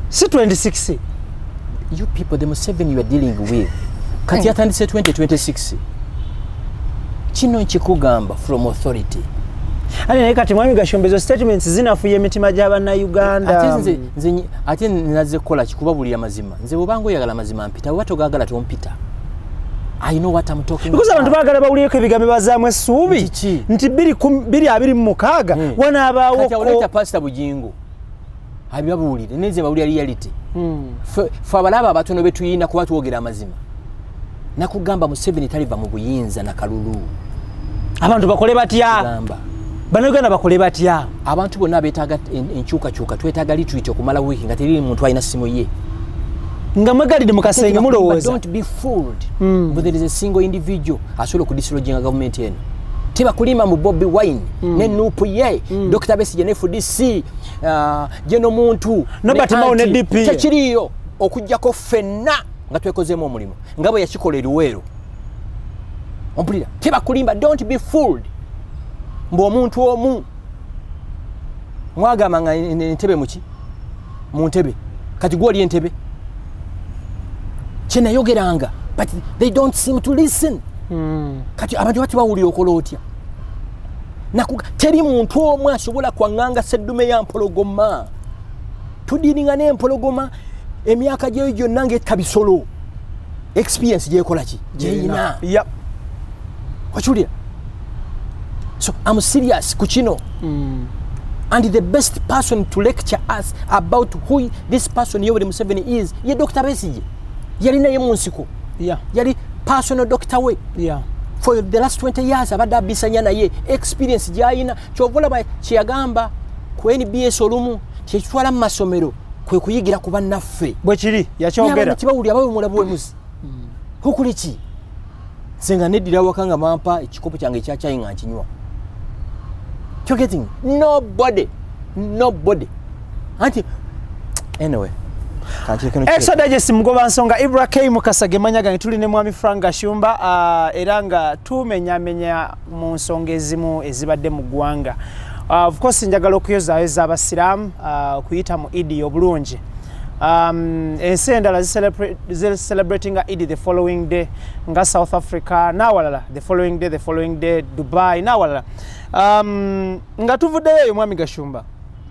[SPEAKER 1] Si 26?
[SPEAKER 3] You people, the Museveni you are dealing with kati yatandise 2026. Kino nkikugamba from authority.
[SPEAKER 1] Ali naye kati mwami Gashumba, ezo statements zinafuya emitima gy'abannayuganda.
[SPEAKER 3] Ate nze ate nazze kukola kikubabulira mazima. Nze bwobanga oyagala mazima mpita, bweba togagala tompita. I know what I'm talking
[SPEAKER 1] Because abantu
[SPEAKER 3] about.
[SPEAKER 1] baagala bawulireko ebigambo ebazaamu essuubi.
[SPEAKER 3] Nti ki?
[SPEAKER 1] Nti 2026 wanaabaawo.
[SPEAKER 3] Kati awoleta Pasita Bujingo abibabuulire, nenze mbawulira reality. Fe abalaba abatono betuyina kuba twogera amazima. Nakugamba Museveni taliva mu buyinza na kalulu.
[SPEAKER 1] Abantu bakole batya?
[SPEAKER 3] Gamba.
[SPEAKER 1] Bannayuganda bakole batya?
[SPEAKER 3] Abantu bonna abeetaaga enkyukakyuka, twetaaga retreat okumala wiiki nga teriri muntu alina simu ye.
[SPEAKER 1] Nga mwegalidde mu kasenge mulowooza.
[SPEAKER 3] Don't be fooled, but there is a single individual asobola okudislodginga gavumenti eno. Tebakulima mu Bobi Wine ne NUP ye, Dr Besigye ne FDC, Geno Muntu
[SPEAKER 1] Norbert Mao ne
[SPEAKER 3] anti-
[SPEAKER 1] DP.
[SPEAKER 3] Tekiriiyo okugjako ffenna nga twekozeemu omulimu nga bwe yakikola eruweero. Ompulira? Tebakulimba, don't be fooled mbu omuntu omu. Mwagamba nga entebe muki mu ntebe, kati gwoli entebe kyenayogeranga, but they don't seem to listen. Kati abantu bati bawulira okola otya? Teri muntu omu asobola kwaŋŋanga seddume ya mpologoma. Tudiringa n'empologoma. Emyaka gyeyo gyonna ngaetta bisolo, experience gyekola ki gyeyina. Okiwulira? So I'm serious ku kino and the best person to lecture us about who this person Yoweri Museveni is ye Dr Besigye. Yali naye mu nsiko, yali personal doctor we for the last 20 years. Abadde abisanya naye, experience gyayina. Kyova olaba kyeyagamba ku NBS olumu, kyekitwala mu masomero kwe kuyigira ku bannaffe.
[SPEAKER 1] Bwe kiri, yakyogera.
[SPEAKER 3] Kibawulira bawemula buwemuzi kukuli ki. Nze nga neddira waka nga bampa ekikopo kyange ekyakyayi nga nkinywa. You're getting nobody, nobody. Anti anyway, kankireke no.
[SPEAKER 1] Extra Digest, mugoba nsonga Ibra K Mukasa gemanya gange. Tuli ne mwami Frank Gashumba, era nga tumenyamenya mu nsonga ezimu ezibadde mu ggwanga. Of course njagala okuyozaayoza abasiraamu okuyita mu Idi obulungi. Ensi endala zicelebratinga Idi the following day, nga South Africa n'awalala, the following day, the following day Dubai n'awalala. Nga tuvuddeyo eyo, mwami Gashumba,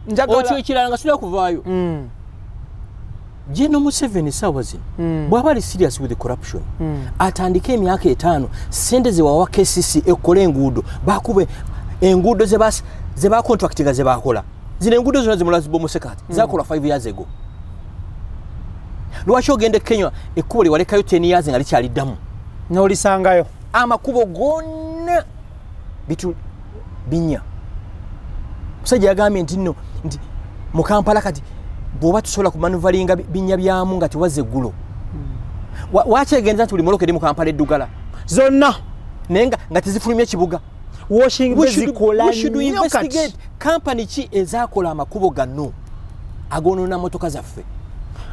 [SPEAKER 1] njagala
[SPEAKER 3] Otyo ekirala nga tulina kuvaayo, General Museveni saawa zino bw'aba ali serious with the corruption, atandike emyaka 5, sente zewawa KCC ekole enguudo, bakube enguudo ze bacontractinga, ze bakola. Zino enguudo zonna zimulazibomusekati zakolwa 5 years ago. Lwaki ogenda e Kenya, ekkubo lyewalekayo 10 years nga likyali ddamu?
[SPEAKER 1] N'olisangayo.
[SPEAKER 3] Amakubo gonna bitu binya. Musajja yagambye nti nno nti mu Kampala kati bw'oba tusobola kumanuvalinga binnya byamu nga tewazza eggulo. Wakyegenza nti buli mmotoka eri mu Kampala eddugala
[SPEAKER 1] zonna,
[SPEAKER 3] naye nga tezifulumya ekibuga.
[SPEAKER 1] Washing
[SPEAKER 3] We should,
[SPEAKER 1] bezikola
[SPEAKER 3] we should
[SPEAKER 1] nnyo kati.
[SPEAKER 3] investigate kampani ki ezakola amakubo gano agonoona motoka zaffe.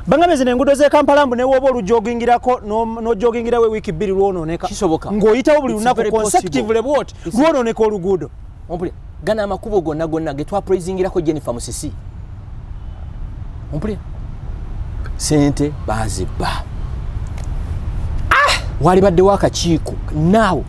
[SPEAKER 1] Bangambe zino enguudo z'e Kampala, mbu newooba olujogingirako n'ojogingirawo ewiiki 2 lwonooneka.
[SPEAKER 3] Kisoboka.
[SPEAKER 1] Ng'oyitawo buli
[SPEAKER 3] It's
[SPEAKER 1] lunaku
[SPEAKER 3] very possible.
[SPEAKER 1] consecutively bwoti, lwonooneka oluguudo.
[SPEAKER 3] Ompulira? Gano amakubo gonna gonna getwapraisingirako Jennifer Musisi, ompulira? Sente bazibba. Walibaddewo akakiiko naawo,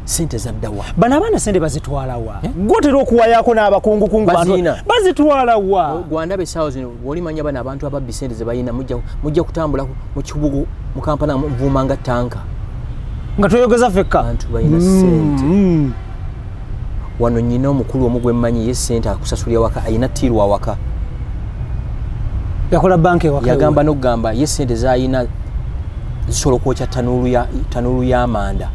[SPEAKER 3] sente zaddawa?
[SPEAKER 1] Bano abaana sente bazitwala wa? Gwotera okuwayako n'abakungukungu
[SPEAKER 3] Baziina.
[SPEAKER 1] Bazitwala wa?
[SPEAKER 3] Gwandaba essaawa zino bw'olimanya bano abantu ababbi sente ze balina, mujja kutambula mu kibugu mu Kampala nvuuma nga tanka.
[SPEAKER 1] Nga tweyogeza ffekka.
[SPEAKER 3] Abantu balina sente. Wano nyina omukulu omu gwe mmanyi, ye sente akusasulira waka, ayina tiirwa awaka.
[SPEAKER 1] Yakola banka ewaka.
[SPEAKER 3] Yagamba n'okugamba ye sente zayina zisobola okwokya tanuulu y'amanda,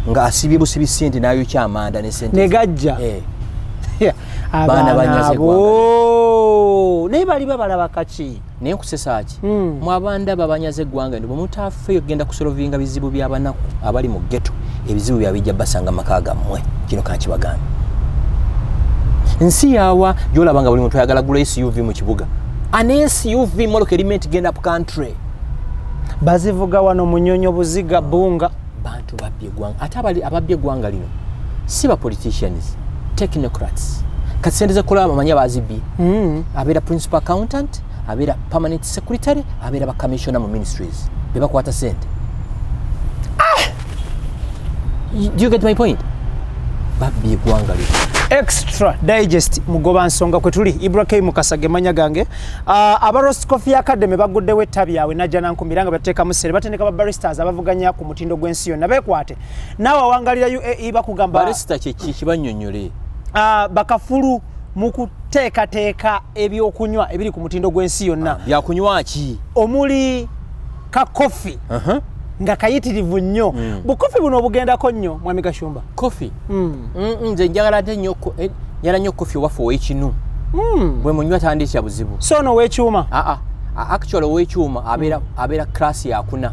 [SPEAKER 3] nga asibye busibi sente n'ayokya amanda ne sente.
[SPEAKER 1] Ne gajja.
[SPEAKER 3] Eh.
[SPEAKER 1] Abaana
[SPEAKER 3] banyaze.
[SPEAKER 1] Abo naye bali babalaba kaki?
[SPEAKER 3] Naye nkusesa ki?
[SPEAKER 2] Mwabandaba abanyaza eggwanga, nti bwe mutaafeeyo kugenda kusolvinga bizibu by'abanaku abali mu ghetto, ebizibu byabwe bijja basanga maka gammwe. Kino kankibagambe. Nsi yawa gyolaba nga buli muntu ayagala gula SUV mu kibuga? An SUV motoka eri meant genda up country.
[SPEAKER 1] Bazivuga wano Munyonyo, Buziga, Bunga.
[SPEAKER 2] Bantu babbye eggwanga, ate ababbye eggwanga lino si ba politicians, technocrats. Kati sente zekola bamanyi abazibbye. Abeera principal accountant, abeera permanent secretary, abeera ba commissioner mu ministries, bebakwata sente. Do you get my point? Babbye eggwanga lino.
[SPEAKER 1] Extra Digest, mugoba nsonga kwe tuli, Ibrahim Mukasa gemanya gange. Aba Roast Coffee Academy baguddewo ettabi yawe najja nankumira nga bateekamu sere, batendeka ba baristas abavuganya ku mutindo gw'ensi yonna. Beekwate naawe awangalira UAE, bakugamba.
[SPEAKER 2] Barista kyeki? Kibanyonyole.
[SPEAKER 1] Bakafulu mu kuteekateeka ebyokunywa ebiri ku mutindo gw'ensi yonna.
[SPEAKER 2] Byakunywa ki?
[SPEAKER 1] Omuli ka coffee nga kayitirivu nnyo. Bukofi buno obugendako nnyo, mwami Gashumba?
[SPEAKER 2] Coffee? Nze njagala ate nnyo njagala nnyo coffee owaffe ow'ekinu. Bwe munywa tandikya buzibu.
[SPEAKER 1] So ono ow'ekyuma?
[SPEAKER 2] Aa, actually ow'ekyuma abeera class yakuna.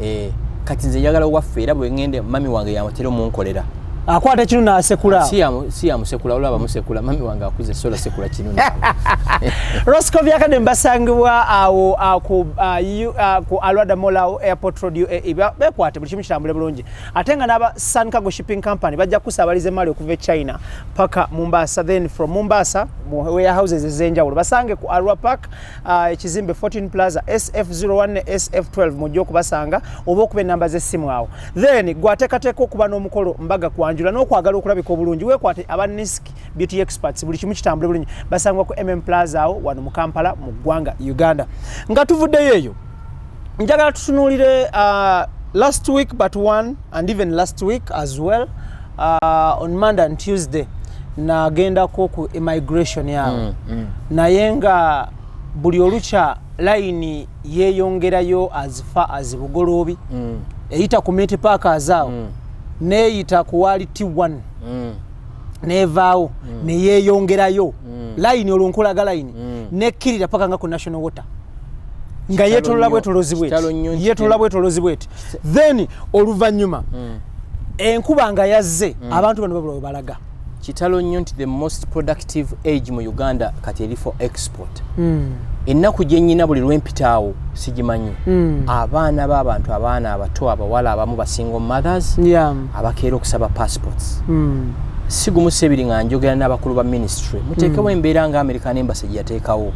[SPEAKER 2] Eh, kati nze njagala owaffe, era bwe ngende mami wange yamatera omunkolera.
[SPEAKER 1] Akwata ekinu n'asekula.
[SPEAKER 2] Si yamusekula, olaba musekula mami wange akuze, sola sekula kinu.
[SPEAKER 1] Roast Coffee Academy basangibwa awo ku Al Wahda Mall awo Airport Road, UAE. Bekwate buli kimu kitambule bulungi. Ate nga n'aba Sun Cargo Shipping Company bajja kusaabaliza emaali okuva e China paka Mombasa, then from Mombasa mu warehouses ez'enjawulo. Basange ku Arua Park, ekizimbe 14 Plaza, SF01 ne SF12, mujja okubasanga oba okuba enamba z'essimu awo. Then gwateekateeka okuba n'omukolo, mbaga, kwanjula. okwanjula n'okwagala okulabika obulungi, weekwate aba Nisk Beauty Experts, buli kimu kitambule bulungi. Basangwa ku Plaza awo wano mu Kampala, mu ggwanga Uganda. Nga tuvuddeyo eyo, njagala tutunuulire last week but one and even last week as well, on Monday and Tuesday nagendako ku immigration yawo, naye nga buli olukya layini yeeyongerayo as far as Bugoloobi, eyita ku meat packers awo, neeyita ku wali T1, nevaawo neyeeyongerayo layini, olwo nkulaga layini, nekkirira paka nga ku National Water, nga yeetolola
[SPEAKER 2] nnyo.
[SPEAKER 1] bwetolozi
[SPEAKER 2] Kitalo
[SPEAKER 1] bweti,
[SPEAKER 2] nnyo nti
[SPEAKER 1] yeetolola bwetolozi bweti. Then oluvannyuma enkuba nga yazze, abantu bano babula we balaga.
[SPEAKER 2] Kitalo nnyo nti the most productive age mu Uganda kati eri for export. Ennaku gye nnyina buli lwempitaawo sigimanyi. Abaana b'abantu, abaana abato, abawala abamu ba single mothers abakeera okusaba passports, si gumu si ebiri, nga njogera n'abakulu ba ministry, muteekewo embeera nga American Embassy gye yateekawo.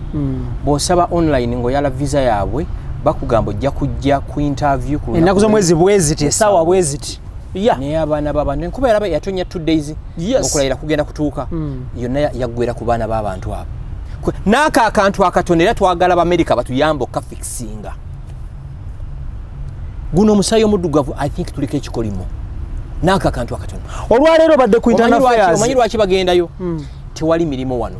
[SPEAKER 2] Bw'osaba online ng'oyala visa yaabwe, bakugamba ojja kujja ku interview ku lunaku
[SPEAKER 1] ennaku z'omwezi bweziti, essaawa bweziti ya.
[SPEAKER 2] Naye abaana b'abantu, enkuba yaraba yatonya 2 days, okulayira kugenda kutuuka, yonna yaggwera ku baana b'abantu abo. N'ako akantu akatono, era twagala Abamerika batuyambe okukafixinga. Guno omusaayi omuddugavu, I think tuliko ekikolimo n'ako akantu akatono.
[SPEAKER 1] Olwaleero badde ku
[SPEAKER 2] Omanyi
[SPEAKER 1] internal affairs.
[SPEAKER 2] Omanyi lwaki bagendayo? Tewali mirimu wano.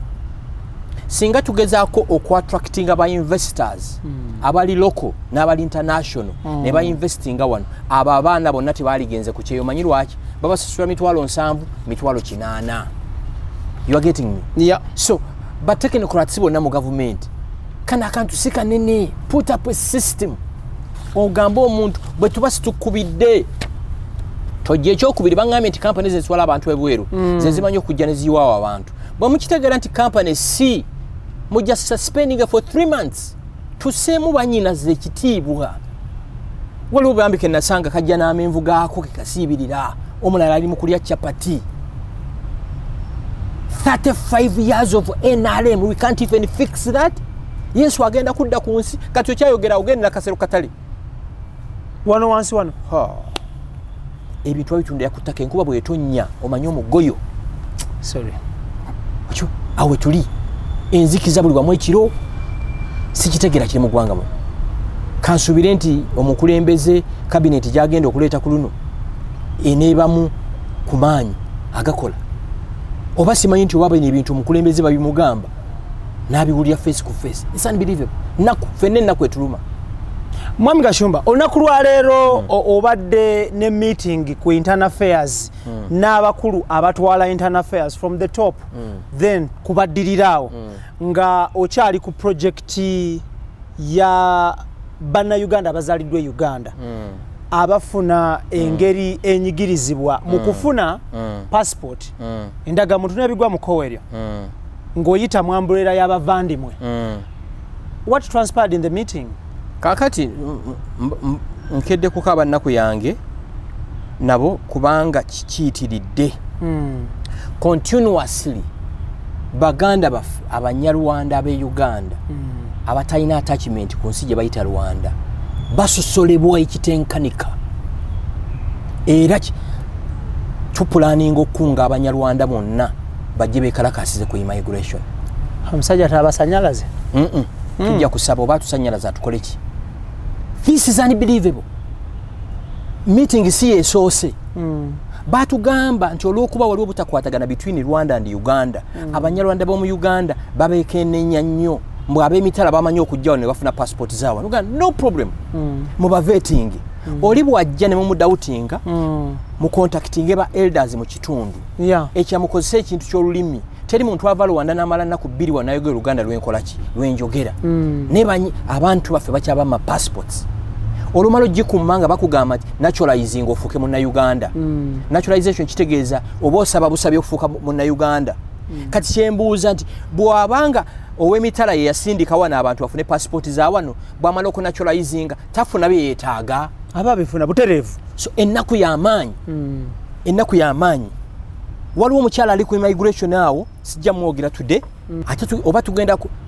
[SPEAKER 2] Singa tugezaako okuattractinga ba investors abali local n'abali international ne bainvestinga wano, abo abaana bonna tebaligenze ku kyeyo. Omanyi lwaki? Babasasula 70,000, 80,000. You are getting me?
[SPEAKER 1] Yeah.
[SPEAKER 2] So batechnocrats bonna mu gavumenti, kano akantu si kanene. Put up a system, ogambe omuntu bwe tuba situkubidde tojja. Ekyokubiri, baŋŋambye nti kampani zezitwala abantu ebweru ze zimanyi okujja ne ziyiwaawo abantu. Bwe mukitegeera nti kampani si mujja suspendinga for 3 months, tuseemu banyinaze ekitiibwa. Waliwo bambi ke nasanga kajja n'amenvu gaako kekasiibirira, omulala ali mu kulya chapati. 35 years of NRM, we can't even fix that. Yesu agenda kudda ku nsi kati okyayogera, ogendera kasero katale.
[SPEAKER 1] Wano wansi wano.
[SPEAKER 2] Ebintu babitundira ku ttaka, enkuba bwetonnya omanye omugoyo.
[SPEAKER 1] Sorry.
[SPEAKER 2] Ekyo awo wetuli, enzikiza buli wamu ekiro. Sikitegeera kiri mu ggwanga muno. Kansuubire nti omukulembeze kabineti gyagenda okuleeta ku luno eneebamu ku maanyi agakola, oba simanyi nti oba bino ebintu omukulembeze babimugamba n'abiwulira face ku face. It's unbelievable. Naku fenna, ennaku etuluma.
[SPEAKER 1] Mwami Gashumba, olunaku lwaleero obadde ne meeting ku internal affairs n'abakulu abatwala internal affairs from the top, then kubaddiriraawo nga okyali ku project ya Bannayuganda abazaaliddwa e Uganda abafuna engeri enyigirizibwa mu kufuna passport, endagamuntu n'ebigwa mu kkowe eryo ng'oyita mu umbrella y'abavandimwe. What transpired in the meeting?
[SPEAKER 2] Kakati nkedde kukaaba nnaku yange nabo, kubanga kiyitiridde continuously. Baganda baffe Abanyarwanda ab'e Uganda abatalina attachment ku nsi gye bayita Rwanda basosolebwa ekitenkanika, era tuplanninga okukunga Abanyarwanda bonna bajje bekalakasize ku immigration.
[SPEAKER 1] Omusajja tabasanyalaze.
[SPEAKER 2] Mm-mm. Tujja kusaba oba atusanyalaze atukole ki. This is unbelievable. Meeting si yesoose. Batugamba nti olwokuba waliwo obutakwatagana between Rwanda and Uganda, Abanyarwanda b'omu Uganda babekenenya nnyo, mbwe ab'emitala bamanyi okujjawo ne bafuna passport zaabwe. Uganda, no problem, mubavetting. Oli bwajja ne mumudoubtinga, mucontactinge ba elders mu kitundu ekyamukozesa ekintu ky'olulimi. Teri muntu ava Rwanda n'amala nnaku 2 wanayogera Oluganda lwenkolaki lwenjogera. Naye abantu baffe bakyaba ma passports, olumala ogikuuma nga bakugamba nti naturalizing ofuuke Munnauganda. Naturalization kitegeeza oba osaba busabi okufuuka Munnauganda. Kati kyembuuza nti bw'abanga ow'emitala ye yasindika wano abantu bafune passport za wano, bw'amala okunaturalizinga tafuna bye yeetaaga?
[SPEAKER 1] Aba bifuna butereevu.
[SPEAKER 2] So ennaku y'amaanyi, ennaku y'amaanyi. Waliwo omukyala ali ku immigration awo, sijja mwogera today. Ate oba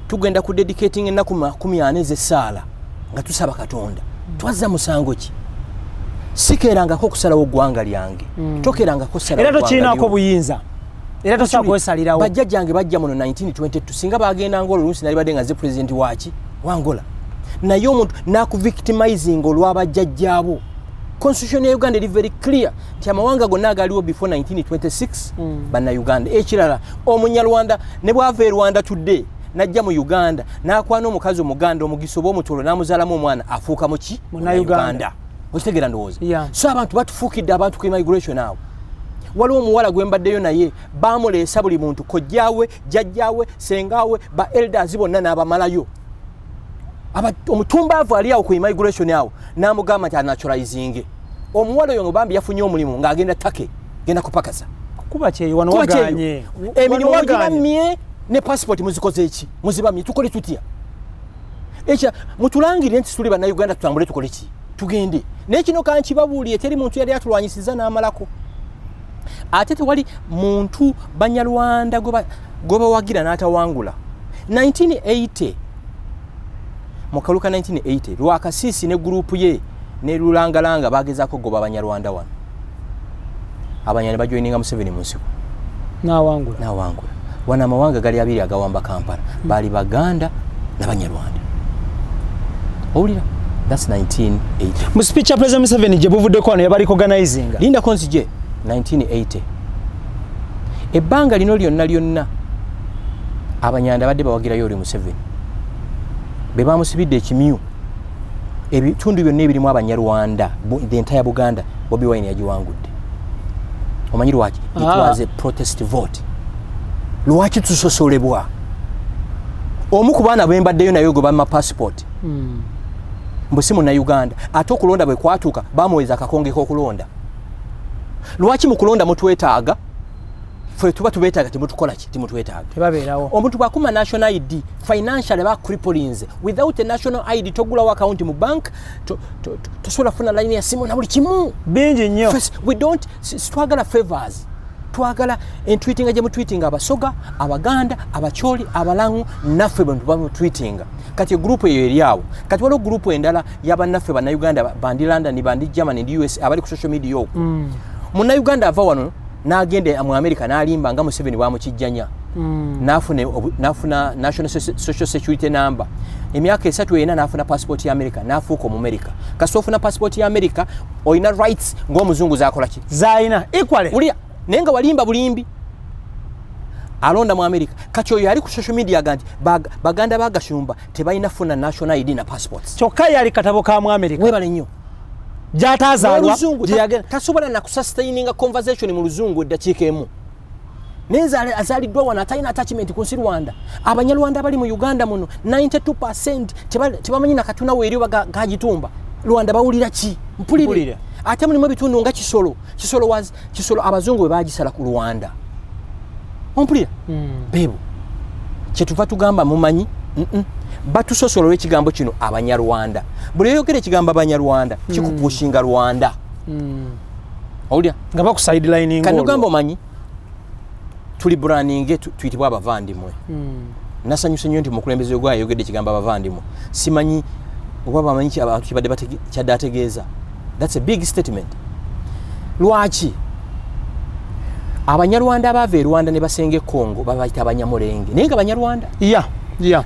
[SPEAKER 2] tugenda ku dedicating ennaku 40 ez'essaala nga tusaba Katonda. Twazza musango ki?
[SPEAKER 3] Sikeerangako okusalawo ggwanga lyange. Tokeerangako kusalawo
[SPEAKER 1] Era
[SPEAKER 3] ggwanga
[SPEAKER 1] tokirinako
[SPEAKER 3] lyo.
[SPEAKER 1] buyinza, era tosobola kwesalirawo.
[SPEAKER 3] Bajjajjange bajja muno 1922. Singa bagenda Angola, oluusi nalibadde nga nze pulezidenti waki wangola. Naye omuntu nakuvictimizing olwabajjajjaabo. Constitution ya Uganda eri very clear nti amawanga gonna agaliwo before 1926 Bannayuganda. Ekirala, Omunyarwanda ne bwava e Rwanda tudde najja mu Uganda n'akwana omukazi Omuganda, Omugiso oba Omutolo, n'amuzaalamu omwana, afuuka muki?
[SPEAKER 1] Munnayuganda.
[SPEAKER 3] Okitegeera ndowooza?
[SPEAKER 1] Yeah.
[SPEAKER 3] So abantu batufuukidde abantu ku immigration awo. Waliwo omuwala gwe mbaddeyo naye, bamuleesa buli muntu, kojjaawe, jjajjaawe, sengaawe, ba elders bonna n'abamalayo. Omutumbaavu ali awo ku immigration awo n'amugamba nti anaturalizinge omuwala oyo nga bambi yafunye omulimu ng'agenda Take genda kupakasa.
[SPEAKER 1] Kuba kyeyo wano
[SPEAKER 3] Kuba kyeyo.
[SPEAKER 1] waganye.
[SPEAKER 3] Emirimu
[SPEAKER 1] Wano waganye.
[SPEAKER 3] mugibamye ne passport muzikoze eki? Muzibamye, tukole tutya? Ekya mutulangirire nti tuli Bannayuganda, tutambule, tukole ki? Tugende. Naye kino kankibabuulire, teri muntu yali atulwanyisiza n'amalako, ate tewali muntu Banyarwanda gwe bawagira n'atawangula. 1980, mu kalulu ka 1980, Lwakasiisi ne gurupu ye ne Lulangalanga bagezaako goba Abanyarwanda wano. Abanyarwanda bajoininga Museveni mu nsiko.
[SPEAKER 1] N'awangula.
[SPEAKER 3] Nawangula. Wano amawanga gali abiri agawamba Kampala, baali Baganda n'Abanyarwanda. Owulira? That's 1980.
[SPEAKER 1] Mu speech ya President Museveni gye buvuddeko wano, yaba recognizinga.
[SPEAKER 3] Lindako nzije. 1980, ebbanga lino lyonna lyonna Abanyanda badde bawagirayo oli Museveni, be bamusibidde ekimyu. Ebitundu byonna ebirimu Abanyarwanda, the entire Buganda, Bobi Wine yagiwangudde. Omanyi lwaki? It
[SPEAKER 1] Ah.
[SPEAKER 3] was a protest vote. Lwaki tusosolebwa? Omu ku baana bembaddeyo naye gwe bamma passport mbu si Munnayuganda, ate okulonda bwe kwatuuka bamuweza akakonge k'okulonda. Lwaki mu kulonda mutwetaaga? Ffe tuba tubeetaaga, temutukola ki? Timutwetaaga.
[SPEAKER 1] Tebabeerawo.
[SPEAKER 3] Omuntu bwakuma national ID, financially bacriplinze. Without a national ID togulawo account mu bank, tosobola kufuna line ya simu na buli kimu.
[SPEAKER 1] Bingi nnyo.
[SPEAKER 3] First, we don't twagala favors, twagala entweetinga gye mutweetinga Abasoga, Abaganda, Abacholi, Abalangu, naffe bwe bamutweetinga. Kati egurupu eyo eri awo. Kati waliwo gurupu endala y'abannaffe Bannayuganda bandi London, bandi Germany, ndi US, abali ku social media okwo. Munnayuganda ava wano n'agenda mu America n'alimba nga Museveni bwamukijjanya, n'afuna national social security number, emyaka 3 ena n'afuna passport ya America, n'afuuka Omumerika. Kasita ofuna passport ya America, olina rights ng'omuzungu zakola ki?
[SPEAKER 1] Zayina equally.
[SPEAKER 3] Wulira, naye nga walimba bulimbi. Alonda mu America. Kati oyo ali ku social media aga nti baganda bagashumba tebalina funa national ID na passports.
[SPEAKER 1] Kyokka yali katabo ka mu America.
[SPEAKER 3] Webale nnyo.
[SPEAKER 1] Gyatazaalwa.
[SPEAKER 3] N'oluzungu
[SPEAKER 1] gye yagenda.
[SPEAKER 3] Tasobola nakusustaininga conversation mu Luzungu eddakiika emu. Naye nze azaaliddwa wano, atalina attachment ku nsi Rwanda. Abanyarwanda abali mu Uganda muno 92 tebamanyi nakatuna weeri oba gagitumba Rwanda. Bawulira ki? Mpulire.
[SPEAKER 1] Mpulire.
[SPEAKER 3] Ate mulimu ebitundu nga Kisolo. Kisolo was Kisolo, abazungu bwe bagisala ku Rwanda. Ompulira? Beebo kyetuva tugamba mumanyi. Batusosola olw'ekigambo kino Abanyarwanda. Buli oyogera ekigambo Abanyarwanda, kikupushinga Rwanda. Owulira?
[SPEAKER 1] Nga bakusidelininga.
[SPEAKER 3] Kanugamba, omanyi tuli brandinge tuyitibwa abavandimwe. Nasanyuse nnyo nti omukulembeze gwa yayogedde ekigambo abavandimwe. Simanyi oba bamanyi ki abantu kibadde kyadde ategeeza. That's a big statement. Lwaki Abanyarwanda abaava e Rwanda ne basenga e Congo babayita Abanyamulenge, naye nga Banyarwanda?
[SPEAKER 1] Ya.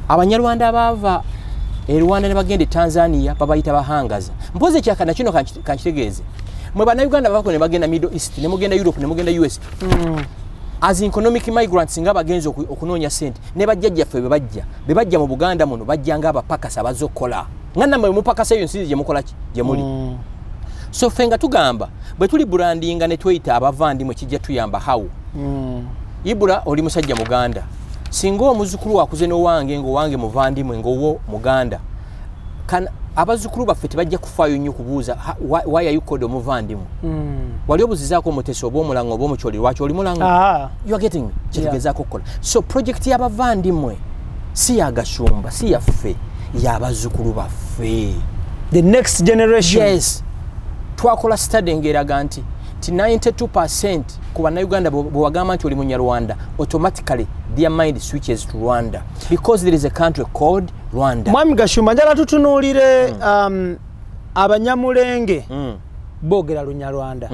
[SPEAKER 3] Abanyarwanda abaava e Rwanda ne bagenda e Tanzania babayita Bahangaza. Mpozi ekyakana kino kankitegeeze, mwe Bannayuganda bavako ne bagenda Middle East, ne mugenda Europe, ne mugenda US as economic migrants, nga bagenze okunoonya sente. Ne bajjajjaffe bwe bajja mu Buganda muno, bajja nga abapakasa abazze okukola, nga nammwe bwe mupakasa eyo nsi gye mukola ki gye muli. So ffe nga tugamba bwe tuli brandinga ne tweyita abavandimwe, kijja tuyamba. How? Ibula oli musajja Muganda, singa omuzukulu wakuze n'owange, ngaowange muvandimwe, ngaowo Muganda, abazzukulu baffe tebajja kufaayo nnyo kubuuza, "Why are you called omuvandimwe?" Wali obuzizaako Omutesi oba Omulango oba Omukyoli lwaki oli Mulango? You are getting me? Kyetugezaako okukola. So project y'abavandimwe si yagashumba, si yaffe, y'abazzukulu baffe.
[SPEAKER 1] The next generation.
[SPEAKER 3] Yes, twakola study ng'eraga nti 92 ku Bannayuganda bwe wagamba nti oli Munyarwanda, automatically their mind switches to Rwanda because there is a country called Rwanda.
[SPEAKER 1] Mwami Gashumba, njala tutunuulire Abanyamulenge. Boogera Lunyarwanda.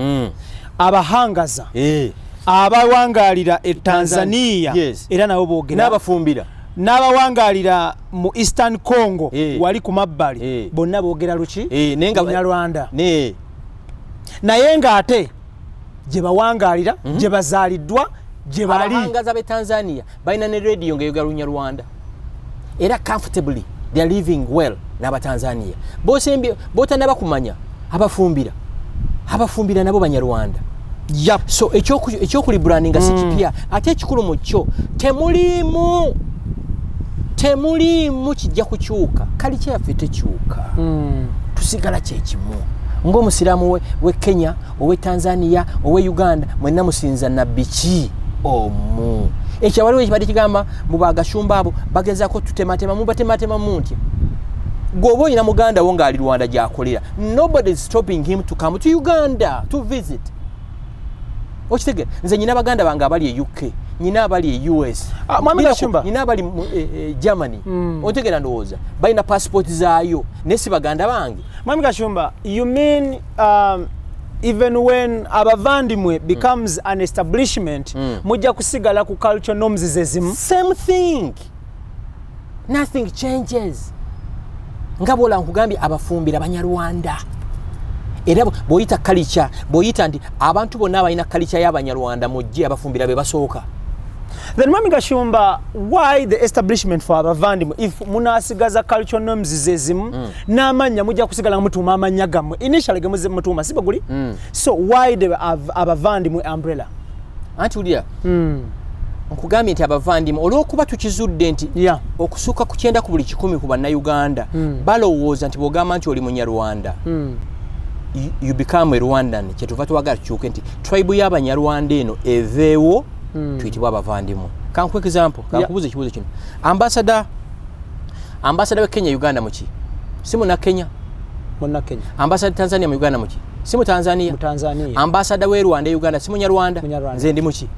[SPEAKER 1] Abahangaza abawangalira e Tanzania era nabo boogera.
[SPEAKER 3] N'abafumbira.
[SPEAKER 1] N'abawangalira mu Eastern Congo, wali ku mabbali, bonna boogera luki?
[SPEAKER 3] Naye nga-
[SPEAKER 1] Lunyarwanda.
[SPEAKER 3] Ne
[SPEAKER 1] Naye ng'ate gye bawangalira, gye bazaaliddwa, gye bali.
[SPEAKER 3] Abahangaza b'e Tanzania balina ne radio ng'eyogera Lunyarwanda, era comfortably they are living well n'Abatanzania. Bosembye botanaba kumanya, abafumbira nabo Banyarwanda. So ekyokurebrandinga si kipya. Ate ekikulu mu kyo, temuliimu kijja kukyuka. Culture yaffe tekyuka. Tusigala kyekimu ng'omusiraamu we Kenya, owe Tanzania, owe Uganda, mwenna musinza nabbi ki omu. Ekyo waliwo ekibadde kigamba mu bagashumba abo bagezaako tutematema, mubatematemamu ntya? Gweoba olina muganda wo ng'ali Rwanda gyakolera, nobody is stopping him to come to Uganda to visit. Okitegera? Nze nyina baganda bange abali e UK, nyina abali e US.
[SPEAKER 1] Ah, Mwami Gashumba.
[SPEAKER 3] Nyina abali mu Germany. Otegera? Ndowooza balina passport zaayo, naye si baganda bange.
[SPEAKER 1] Mwami Gashumba, you mean even when Abavandimwe becomes an establishment, mujja kusigala ku culture norms zezimu?
[SPEAKER 3] Same thing, nothing changes. Nga bwola nkugambye, abafumbira Banyarwanda, era bw'oyita culture, bw'oyita nti abantu bonna abalina culture y'Abanyarwanda mujje, abafumbira be basooka.
[SPEAKER 1] Then Mwami Gashumba, why the establishment for Abavandimwe if munasigaza culture norms zezimu n'amannya mujja kusigala nga mutuuma amannya gammwe initially ge mutuuma, si bwe guli? So why the Abavandimwe umbrella?
[SPEAKER 3] Anti wulira, nkugambye nti abavandimwe, olw'okuba tukizudde nti okusukka ku 90 ku buli 100 ku Bannayuganda balowooza nti bw'ogamba nti oli Munyarwanda, you become a Rwandan. Kyetuva twagala tukyuke nti tribe y'Abanyarwanda eno eveewo, tuyitibwe Abavandimwe. Kankuwa example, kankubuuza ekibuuzo kino. Ambassador we Kenya Uganda muki? Si muna Kenya?
[SPEAKER 1] Muna Kenya.
[SPEAKER 3] Ambassador Tanzania mu Uganda muki? Si mu Tanzania?
[SPEAKER 1] Mu Tanzania.
[SPEAKER 3] Ambassador we Rwanda e Uganda si Munyarwanda?
[SPEAKER 1] Munyarwanda.
[SPEAKER 3] Nze ndi muki?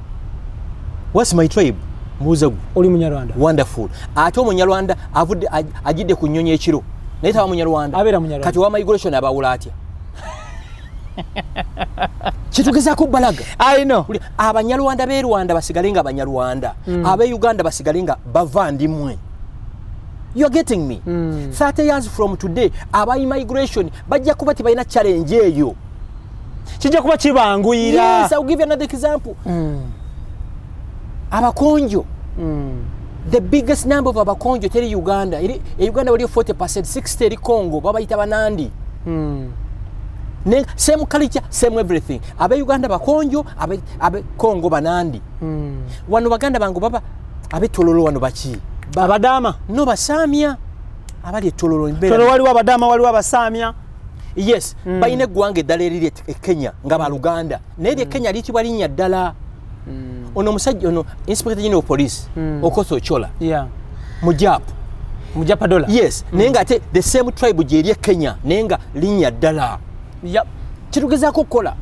[SPEAKER 3] What's my tribe? Mbuuza gwe.
[SPEAKER 1] Oli Munyarwanda.
[SPEAKER 3] Wonderful. Ate Omunyarwanda avudde ajidde ku nnyonyi ekiro, naye taba Munyarwanda?
[SPEAKER 1] Abeera Munyarwanda.
[SPEAKER 3] Kati owa migration abawula atya? Kyetugezaako balaga.
[SPEAKER 1] I know.
[SPEAKER 3] Abanyarwanda b'e Rwanda basigale nga Banyarwanda, ab'e Uganda basigale nga bavandimwe. You are getting me? 30 years from today, aba immigration bajja kuba tebalina challenge eyo.
[SPEAKER 1] Kijja kuba kibanguyira.
[SPEAKER 3] Yes, I'll give you another example. Abakonjo, the biggest number of Abakonjo teri Uganda. Eri e Uganda waliyo 40, 60 eri Congo, babayita Banandi. Ne same culture, same everything. Abe Uganda Bakonjo, abe Congo Banandi. Wano baganda bange baba abe Tololo wano baki?
[SPEAKER 1] Abadaama.
[SPEAKER 3] No, Basamia abali e Tololo.
[SPEAKER 1] Tolo waliwo Abadaama, waliwo Abasaamya.
[SPEAKER 3] Yes, balina eggwanga eddala eriri e Kenya nga Baluganda, naye erye Kenya liyitibwa linnya ddala. Ono omusajja ono Inspector General of Police, Okoth Ochola, Mujap.
[SPEAKER 1] Mujapadola.
[SPEAKER 3] Yes, naye nga ate the same tribe gyeri e Kenya, naye nga linnya ddala. Kyetugezaako okukola.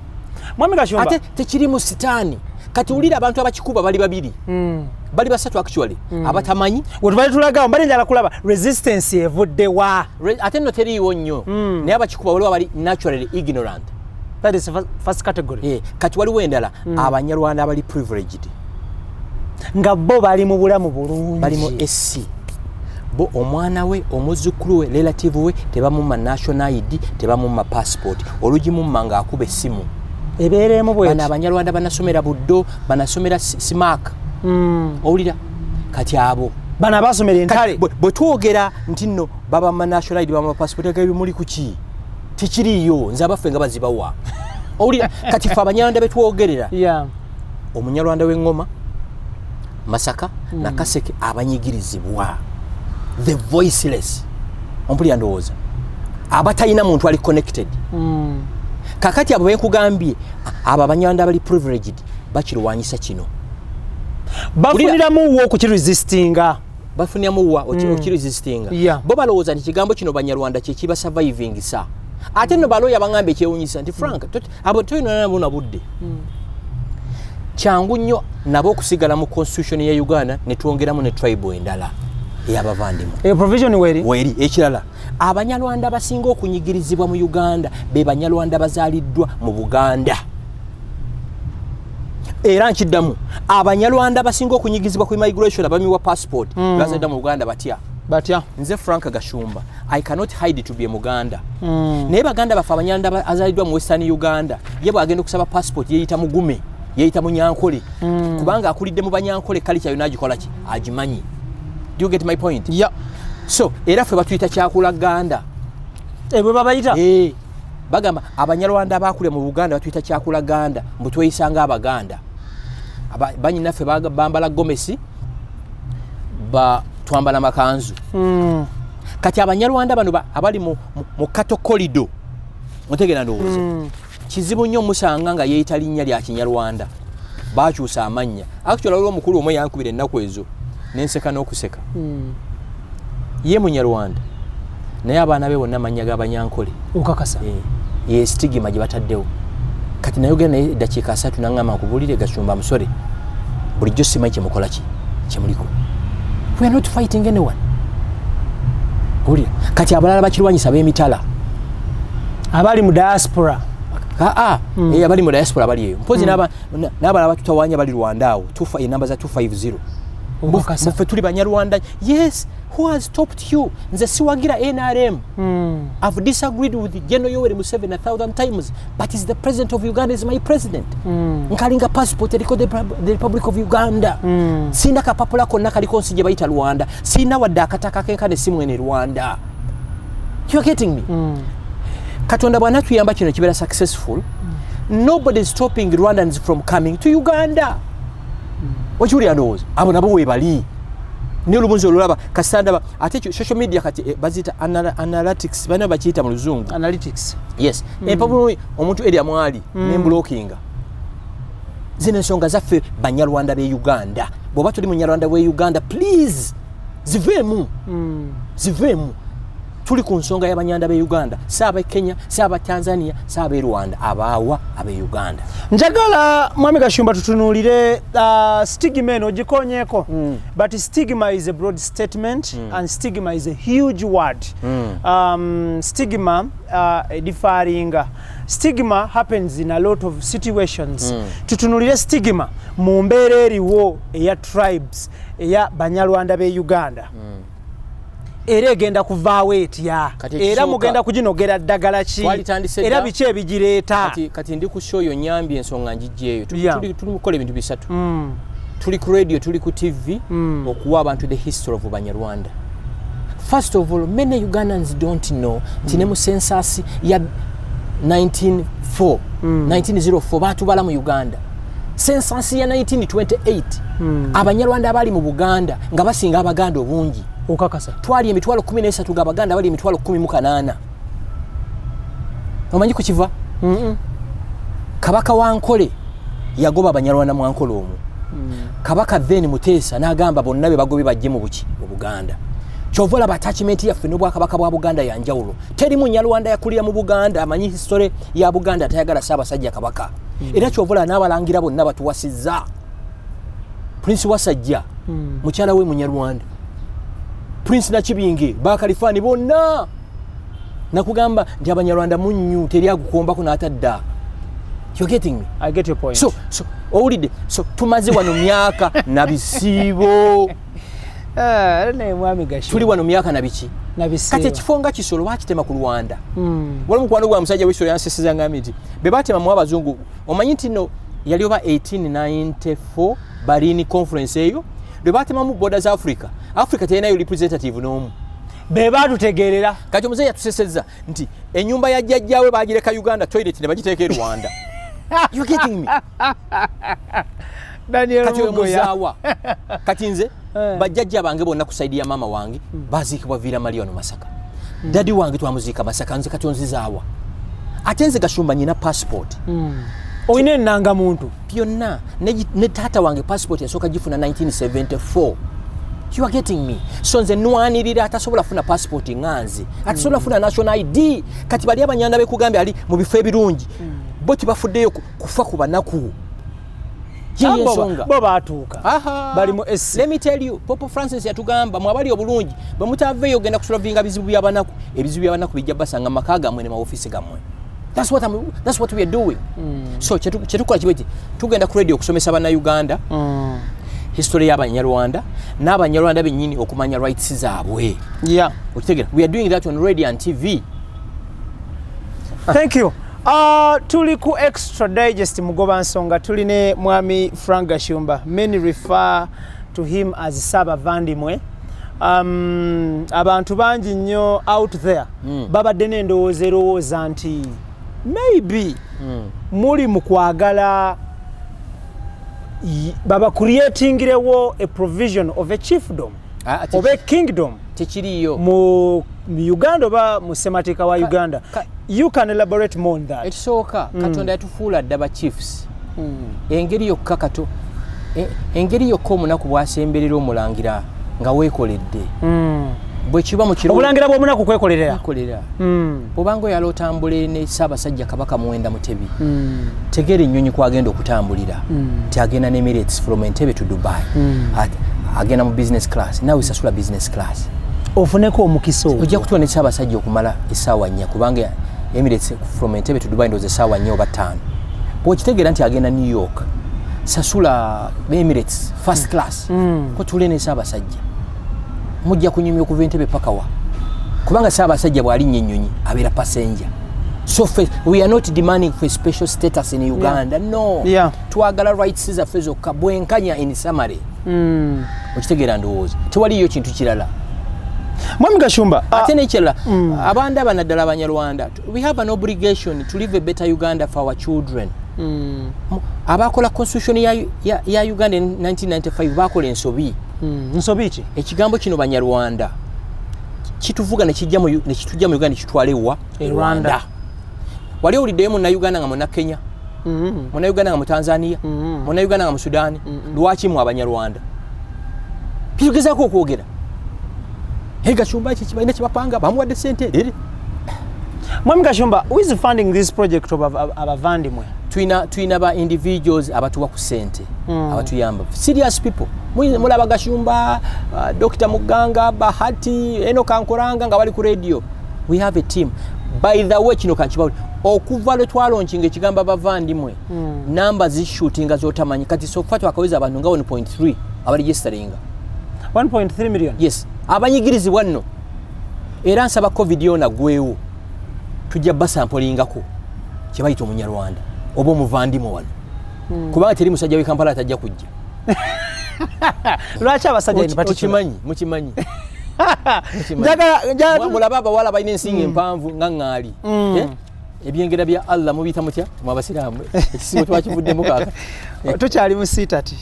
[SPEAKER 1] Mwami Gashumba.
[SPEAKER 3] Ate tekirimu sitaani. Kati wulira, abantu abakikuba bali babiri, bali basatu actually, abatamanyi.
[SPEAKER 1] Wetubali tulagawo, mbadde njala kulaba resistance evudde wa.
[SPEAKER 3] Ate nno teriiwo nnyo, naye abakikuba waliwo abali naturally ignorant.
[SPEAKER 1] That is the first category.
[SPEAKER 3] Eh, kati waliwo endala, Abanyarwanda abali privileged,
[SPEAKER 1] nga bo bali mu bulamu bulungi,
[SPEAKER 3] bali mu SC. Bo omwana we, omuzzukulu we, relative we tebamumma national ID, tebamumma passport, olugimumma ng'akuba essimu.
[SPEAKER 1] Ebeeremu
[SPEAKER 3] Bano
[SPEAKER 1] bweti.
[SPEAKER 3] Abanyarwanda banasomera Buddo, banasomera Simak. Owulira? Kati abo
[SPEAKER 1] Bano abasomera entale.
[SPEAKER 3] Bwe twogera nti nno babamma national ID, bamma passport, ebimuli ku ki tekiriiyo. Nze abaffe nga bazibawa. Owulira? Kati fe Abanyarwanda betwogerera, Omunyarwanda w'eŋŋoma, Masaka, Nakaseke, abanyigirizibwa, the voiceless, ompulira? Ndowooza abatalina muntu ali connected. Kakati abo benkugambye, abo Abanyarwanda abali privileged bakirwanyisa kino.
[SPEAKER 1] Bafuniramu wo okukiresistinga?
[SPEAKER 3] Bafuniramu wa okiresistinga? Bo balowooza nti kigambo kino Banyarwanda kyekiba survivingisa. Ate nno balooya baŋŋamba ekyewunyisa nti Frank, abo toyina nabo na budde. Kyangu nnyo nabo okusigala mu constitution ya Uganda, ne twongeramu ne tribe endala Ey'abavandimwe.
[SPEAKER 1] Eyo provision weri.
[SPEAKER 3] Weri. Ekirala, Abanyarwanda basinga okunyigirizibwa mu Uganda be Banyarwanda bazaaliddwa mu Buganda. Era nkiddamu, Abanyarwanda basinga okunyigirizibwa ku immigration, abamiwa passport, bazaaliddwa mu Buganda. Batya?
[SPEAKER 1] Batya?
[SPEAKER 3] Nze Frank Gashumba, I cannot hide to be a Muganda. Naye baganda baffe Abanyarwanda azaaliddwa mu Western Uganda, ye bwagenda okusaba passport yeyita Mugume, yeyita Munyankole, kubanga akulidde mu Banyankole, culture yonna agikola ki? Agimanyi. Do you get my point?
[SPEAKER 1] Ya.
[SPEAKER 3] So era ffe batuyita Kyakulaganda.
[SPEAKER 1] Bwe babayita.
[SPEAKER 3] Eh, bagamba Abanyarwanda abakulira mu Buganda batuyita Kyakulaganda, mbu tweyisa nga Abaganda. Banyinaffe bambala gomesi, twambala makanzu. Kati Abanyarwanda bano abali mu cattle corridor, otegeera ndowooza, kizibu nnyo omusanga nga yeeyita linnya lya Kinyarwanda, bakyusa amannya. Actually, waliwo omukulu omwe yankubira ennaku ezo nenseka n'okuseka. Ye Munyarwanda, naye abaana be bonna amannya g'Abanyankole.
[SPEAKER 1] Okakasa?
[SPEAKER 3] Eh, ye stigma gye bataddewo. Kati nayogera naye eddakiika 30, naŋŋamba, "Nkubuulire Gashumba, musore, bulijjo simanyi kyemukola ki kyemuliko. We are not fighting anyone." Owulira? Kati abalala bakirwanyisa b'emitala.
[SPEAKER 1] Abali mu diaspora.
[SPEAKER 3] Aa, abali mu diaspora bali eyo mpozi, n'abalala batutawanya bali Rwanda awo. Enamba za 250.
[SPEAKER 1] Okakasa?
[SPEAKER 3] Muffe tuli Banyarwanda. Yes, who has stopped you? Nze siwagira NRM. I've disagreed with General Yoweri Museveni a thousand times, but he's the president of Uganda, is my president. Nkalinga passport eriko the Republic of Uganda. Sina kapapula konna kaliko nsi gye bayita Rwanda. Sina wadde akataka kenkane simwene Rwanda. You are getting me? Katonda bw'anatuyamba kino kibeera successful, nobody is stopping Rwandans from coming to Uganda. Okiwulira ndowooza? Abo nabo weebali, naye olubunzi olulaba kasita ndaba ate ekyo social media kati, baziyita analytics, balina bakiyita mu Luzungu.
[SPEAKER 1] Analytics.
[SPEAKER 3] Yes. Empa bulungi omuntu area mwali, nemblockinga. Zino ensonga zaffe Banyarwanda b'e Uganda. Bw'oba tuli Munyarwanda w'e Uganda, please ziveemu, ziveemu. Tuli ku nsonga y'Abanyarwanda b'e Uganda, si ab'e Kenya, si aba Tanzania, si ab'e Rwanda, abaawa ab'e Uganda.
[SPEAKER 1] Njagala, Mwami Gashumba, tutunuulire stigma eno ogikonyeeko, but stigma is a broad statement and stigma is a huge word. Stigma edifferinga. Stigma happens in a lot of situations. Tutunuulire stigma mu mbeera eriwo eya tribes, eya Banyarwanda b'e Uganda. Era egenda kuvaawo etya?
[SPEAKER 2] Kati
[SPEAKER 1] era mugenda kuginogera ddagala ki?
[SPEAKER 2] Twalitandise
[SPEAKER 1] Era
[SPEAKER 2] dda.
[SPEAKER 1] biki ebigireeta?
[SPEAKER 2] Kati ndi ku show yo, nyambye ensonga njijjeeyo. Tuli mukukola ebintu bisatu. Tuli ku radio, tuli ku TV, okuwa abantu the history of Banyarwanda. First of all, many Ugandans don't know nti ne mu census ya 1904, 1904 batubala mu Uganda. Census ya 1928, Abanyarwanda abaali mu Buganda nga basinga Abaganda obungi.
[SPEAKER 1] Okakasa?
[SPEAKER 3] Twali emitwalo 13 ga Abaganda bali emitwalo 18. Omanyi kukiva? Kabaka wa Nkole yagoba Abanyarwanda mu Ankole omwo. Kabaka then Muteesa n'agamba bonna be bagobye bajje mu buki? Mu Buganda. Kyova olaba attachment yaffe n'Obwakabaka bwa Buganda yanjawulo. Teri Munyarwanda yakulira mu Buganda amanyi history ya Buganda atayagala Ssaabasajja Kabaka. Era kyova olaba n'abalangira bonna batuwasizza. Prince Wasajja, mukyala we Munyarwanda. Prince Nakibinge, bakalifaani bonna. Nakugamba nti Abanyarwanda munnyu, teri agukombako n'atadda. You getting me?
[SPEAKER 1] I get your point.
[SPEAKER 3] So owulidde? So tumaze wano myaka na bisiibo.
[SPEAKER 1] Eh, naye Mwami Gashumba.
[SPEAKER 3] Tuli wano myaka na biki?
[SPEAKER 1] Nabisiibo.
[SPEAKER 3] Kati ekifo nga Kisolo bakitema ku Rwanda. Wali mukwano gwa musajja w'Ekisolo yanseseza, ngambye nti be batemamu abazungu. Omanyi nti no yali oba 1894 Berlin Conference eyo lwe batemamu border za Africa. Africa terinayo representative n'omu.
[SPEAKER 1] Be batutegeerera.
[SPEAKER 3] Kati omuzeeyi yatusesezza nti enyumba ya jjajjaawe bagireka Uganda, toilet ne bagiteeka e Rwanda. You getting me?
[SPEAKER 1] Daniel
[SPEAKER 3] Kati oyo
[SPEAKER 1] Mugoya.
[SPEAKER 3] muzaawa. Kati nze
[SPEAKER 1] Eh.
[SPEAKER 3] bajjajja bange bonna ku side ya maama wange baziikibwa Villa Maria no Masaka. Daddy wange twamuziika Masaka. Nze kati onzizaawa? Ate nze Gashumba nyina passport.
[SPEAKER 1] Olina ennangamuntu.
[SPEAKER 3] Byonna. Ne taata wange passport yasooka gifuna 1974. You are getting me? So nze nwanirira atasobola funa passport nga nze, atasobola funa national ID. Kati bali Abanyanda bekugambye ali mu bifo ebirungi, bo tebafuddeyo kufa ku banaku. Yeyo
[SPEAKER 1] Bo-
[SPEAKER 3] ensonga.
[SPEAKER 1] Bo baatuuka.
[SPEAKER 3] Aha.
[SPEAKER 1] Bali mu SC.
[SPEAKER 3] Let me tell you, Pope Francis yatugamba, mwabali obulungi bwe mutaveeyo ogenda kusolvinga bizibu by'abanaku, ebizibu by'abanaku bijja basanga mu maka gammwe ne maofiisi gammwe. That's what we are doing. So kyetukola kibe ti tugenda ku radio okusomesa Bannayuganda history y'Abanyarwanda n'Abanyarwanda bennyini okumanya rights zaabwe. Okitegeera? We are doing that on radio and TV.
[SPEAKER 1] Thank you. Tuli ku Extra Digest Mugoba Nsonga, tuli ne Mwami Frank Gashumba. Many refer to him as Ssaabavandimwe. Abantu bangi nnyo out there babadde n'endowooza erowooza nti maybe muli mu kwagala baba creatingirewo a provision of a chiefdom
[SPEAKER 3] Ah,
[SPEAKER 1] oba a kingdom
[SPEAKER 3] Tekiriyo.
[SPEAKER 1] mu Uganda oba mu ssemateeka wa Uganda. You can elaborate more on that.
[SPEAKER 3] Ekisooka, Katonda yatufuula dda ba chiefs. Engeri yokka kato engeri yokka omunaku bw'asemberera omulangira nga weekoledde bwe kiba mu kiro.
[SPEAKER 1] Obulangira bw'omunaku kwekolerera.
[SPEAKER 3] Weekolera. Bw'obanga oyala otambule ne Ssaabasajja Kabaka Muwenda Mutebi, tegeera ennyonyi kwagenda okutambulira nti agenda ne Emirates from Entebbe to Dubai. Agenda mu business class, naawe sasula business class.
[SPEAKER 1] Ofuneko omukisa ogwo.
[SPEAKER 3] Ojja kutuula ne Ssaabasajja okumala essaawa 4, kubanga Emirates from Entebbe to Dubai ndowooza essaawa 4 oba 5. Bw'okitegeera nti agenda New York, sasula Emirates first class, kotuule ne Ssaabasajja, mujja kunyumya okuva Entebbe paka wa, kubanga Ssaabasajja bw'alinnya ennyonyi abeera passenger. So we are not demanding for a special status in Uganda, no. Twagala rights zaffe zokka, bwenkanya in summary. Okitegeera? Ndowooza tewaliyo kintu kirala.
[SPEAKER 1] Mwami Gashumba,
[SPEAKER 3] Ate nekirala, abandaba naddala Abanyarwanda, we have an obligation to live a better Uganda for our children. Abakola constitution ya Uganda in 1995 bakola ensobi.
[SPEAKER 1] Nsobi ki?
[SPEAKER 3] Ekigambo kino Banyarwanda kituvuga nekitujja mu Uganda nekitwala ewa?
[SPEAKER 1] E Rwanda.
[SPEAKER 3] Wali owuliddeyo Munnayuganda nga Munnakenya, Munnayuganda nga mu Tanzania, Munnayuganda nga mu Sudaani? Lwaki mu Abanyarwanda bitugezaako okwogera? Hey, Gashumba ki kibalina kyebapanga, bamuwadde sente ere.
[SPEAKER 1] Mwami Gashumba, who is funding this project of Abavandimwe?
[SPEAKER 3] Tulina ba individuals abatuwa ku sente, abatuyamba, serious people. Mulaba Gashumba, Dr Muganga, Bahati eno kankoranga nga bali ku radio. We have a team. By the way, kino kankibauli, okuva lwe twalaunchinga ekigambo Abavandimwe, namba zishootinga zotamanyi. Kati so far twakaweza abantu nga 1.3 abaregisteringa.
[SPEAKER 1] 1.3 million?
[SPEAKER 3] Yes, abanyigirizibwa nno. Era nsaba COVID yona gwewo, tujja basampolingako kyebayita Omunyarwanda oba omuvandimwe wano, kubanga teri musajja w'e Kampala atajja kujja.
[SPEAKER 1] Lwaki abasajja in particular?
[SPEAKER 3] Okimanyi, mukimanyi. Mulabe abawala balina ensinga empanvu nga ŋŋaali. Eh? Ebyengera bya Allah mubiyita mutya mu Abasiraamu? Ekisibo twakivuddemu kaaka.
[SPEAKER 1] Tukyali mu siitati.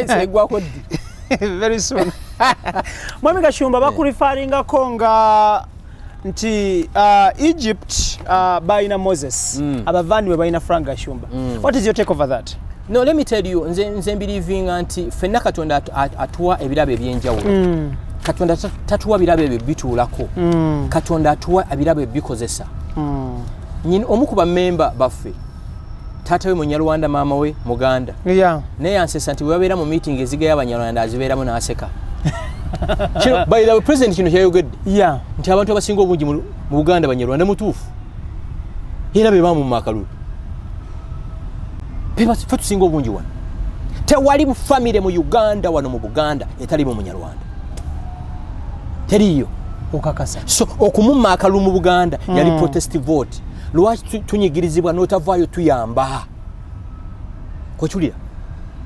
[SPEAKER 3] Segwako ddi?
[SPEAKER 1] Very soon. Mwami Gashumba, bakureferringako nga nti Egypt balina Moses, Abavandimwe balina Frank Gashumba. What is your take over that?
[SPEAKER 3] No, let me tell you, nze mbelievinga nti ffenna Katonda atuwa ebirabo ebyenjawulo. Katonda tatuwa birabo ebyo bituulako. Katonda atuwa ebirabo ebikozesa. Nyina omu ku bammemba baffe, taata we Munyarwanda, maama we Muganda, naye yansesa nti bwe babeera mu meeting ezigayo Abanyarwanda azibeeramu n'aseka. Kino, by the way, President kino kyayogedde nti abantu abasinga obungi mu Buganda Banyarwanda. Mutuufu, era be bamumma akalulu. Fe tusinga obungi wano. Tewali famire mu Uganda wano mu Buganda etalimu Munyarwanda, teriiyo.
[SPEAKER 1] Okakasa?
[SPEAKER 3] So okumumma akalulu mu Buganda yali protest vote. Lwaki tunyigirizibwa n'otavaayo tuyamba? Kokiwulira?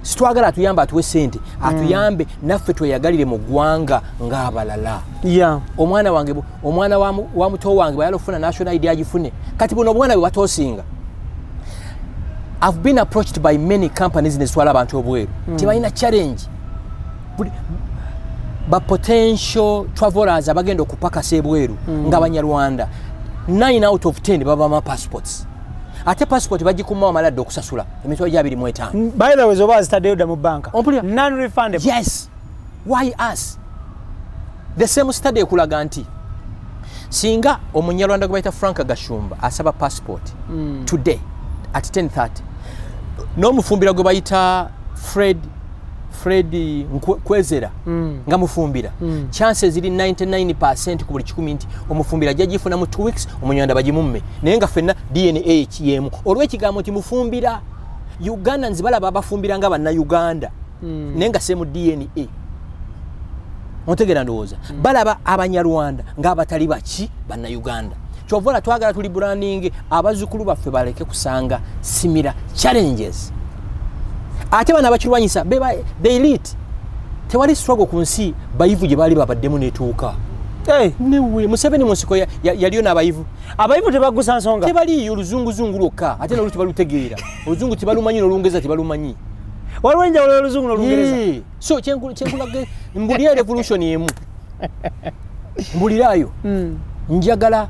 [SPEAKER 3] Sitwagala atuyambe atuwe sente, atuyambe naffe tweyagalire mu ggwanga ng'abalala. Omwana wange omwana wa muto wange bwayala okufuna national ID agifune. Kati buno obwana bwe batoosinga, I've been approached by many companies nezitwala abantu obweru, tebalina challenge. Ba potential travelers abagenda okupakasa ebweru nga Banyarwanda, 9 out of 10 babama passports, ate passport bagikuma wamala dde okusasula emitwalo gya 25.
[SPEAKER 1] By the way, oba zitaddeyo dda mu banka.
[SPEAKER 3] Ompulira?
[SPEAKER 1] Non refundable.
[SPEAKER 3] Yes, why us? The same study ekulaga nti singa Omunyarwanda gwe bayita Frank Gashumba asaba passport today at 10:30, n'omufumbira gwe bayita Fred Kwezera nga Mufumbira, chances ziri 99% ku buli 100 nti Omufumbira ajja gifuna mu 2 weeks, Omunyarwanda bagimumme, naye nga ffenna DNA yemu, olw'ekigambo nti Mufumbira. Ugandans balaba abafumbira nga Bannayuganda, naye nga same DNA. Ontegeera? Ndowooza balaba Abanyarwanda ng'abatali baki Bannayuganda. Kyova ola twagala tuli branding, abazzukulu baffe baleke kusanga similar challenges. Ate bano abakirwanyisa beba the elite. Tewali struggle ku nsi bayivu gye baali babaddemu netuuka.
[SPEAKER 1] Hey,
[SPEAKER 3] newe Museveni mu nsiko yaliyo n'abayivu.
[SPEAKER 1] Abayivu tebagusa nsonga.
[SPEAKER 3] Tebaliiyo, oluzunguzungu lwokka, ate nolwo tebalutegeera. Oluzungu tebalumanyi, n'Olungereza tebalumanyi.
[SPEAKER 1] Waliwo enjawulo y'Oluzungu n'Olungereza.
[SPEAKER 3] Yeah. So kyenkulage, mbulira revolution emu, mbulirayo. Njagala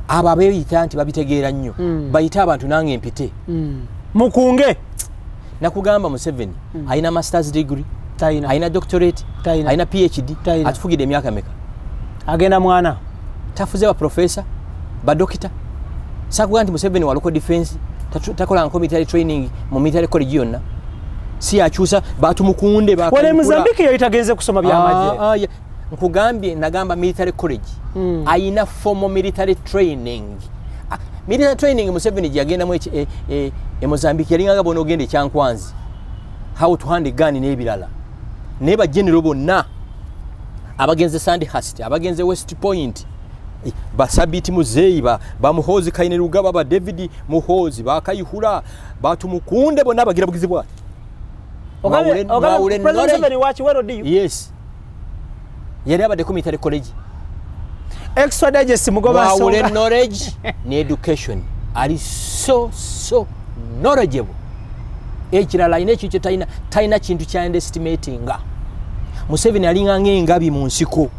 [SPEAKER 3] abo abeeyita nti babitegeera nnyo bayite abantu, nange mpite.
[SPEAKER 1] Mukunge.
[SPEAKER 3] Nakugamba Museveni alina masters degree?
[SPEAKER 1] Talina.
[SPEAKER 3] Alina doctorate?
[SPEAKER 1] Talina.
[SPEAKER 3] Alina PhD?
[SPEAKER 1] Talina.
[SPEAKER 3] Atufugidde emyaka meka?
[SPEAKER 1] Agenda mwana.
[SPEAKER 3] Tafuze baprofesa, badokita? Sakugaa nti Museveni wa local defense, takolangako military training mu military college yonna, si yakyusa batumukunde.
[SPEAKER 1] Wale Mozambique yali tagenze kusoma byamagye.
[SPEAKER 3] Ah, ah, nkugambye, nagamba military college. Ayina formal military training. Ah, military training Museveni gye yagendamu e Mozambique yalinganga bona ogenda ekyankwanzi, how to hand a gun n'ebirala. Naye bagenero bonna abagenze Sandhurst, abagenze West Point, basabiti muzeeyi, bamuhozi Kainerugaba, ba David Muhozi, bakayihura, batumukunde bonna bagira bugizi bwati. Mwawule
[SPEAKER 1] President
[SPEAKER 3] knowledge.
[SPEAKER 1] Museveni waki wero
[SPEAKER 3] Yes, yali abaddeko military college.
[SPEAKER 1] Extra Digest mugoba
[SPEAKER 3] Mwawule
[SPEAKER 1] nsonga.
[SPEAKER 3] knowledge ne education. Ali so so knowledgeable. Ekirala, alina ekintu kyetalina, talina kintu kya underestimatinga. Museveni alinga ng'engabi mu nsiko.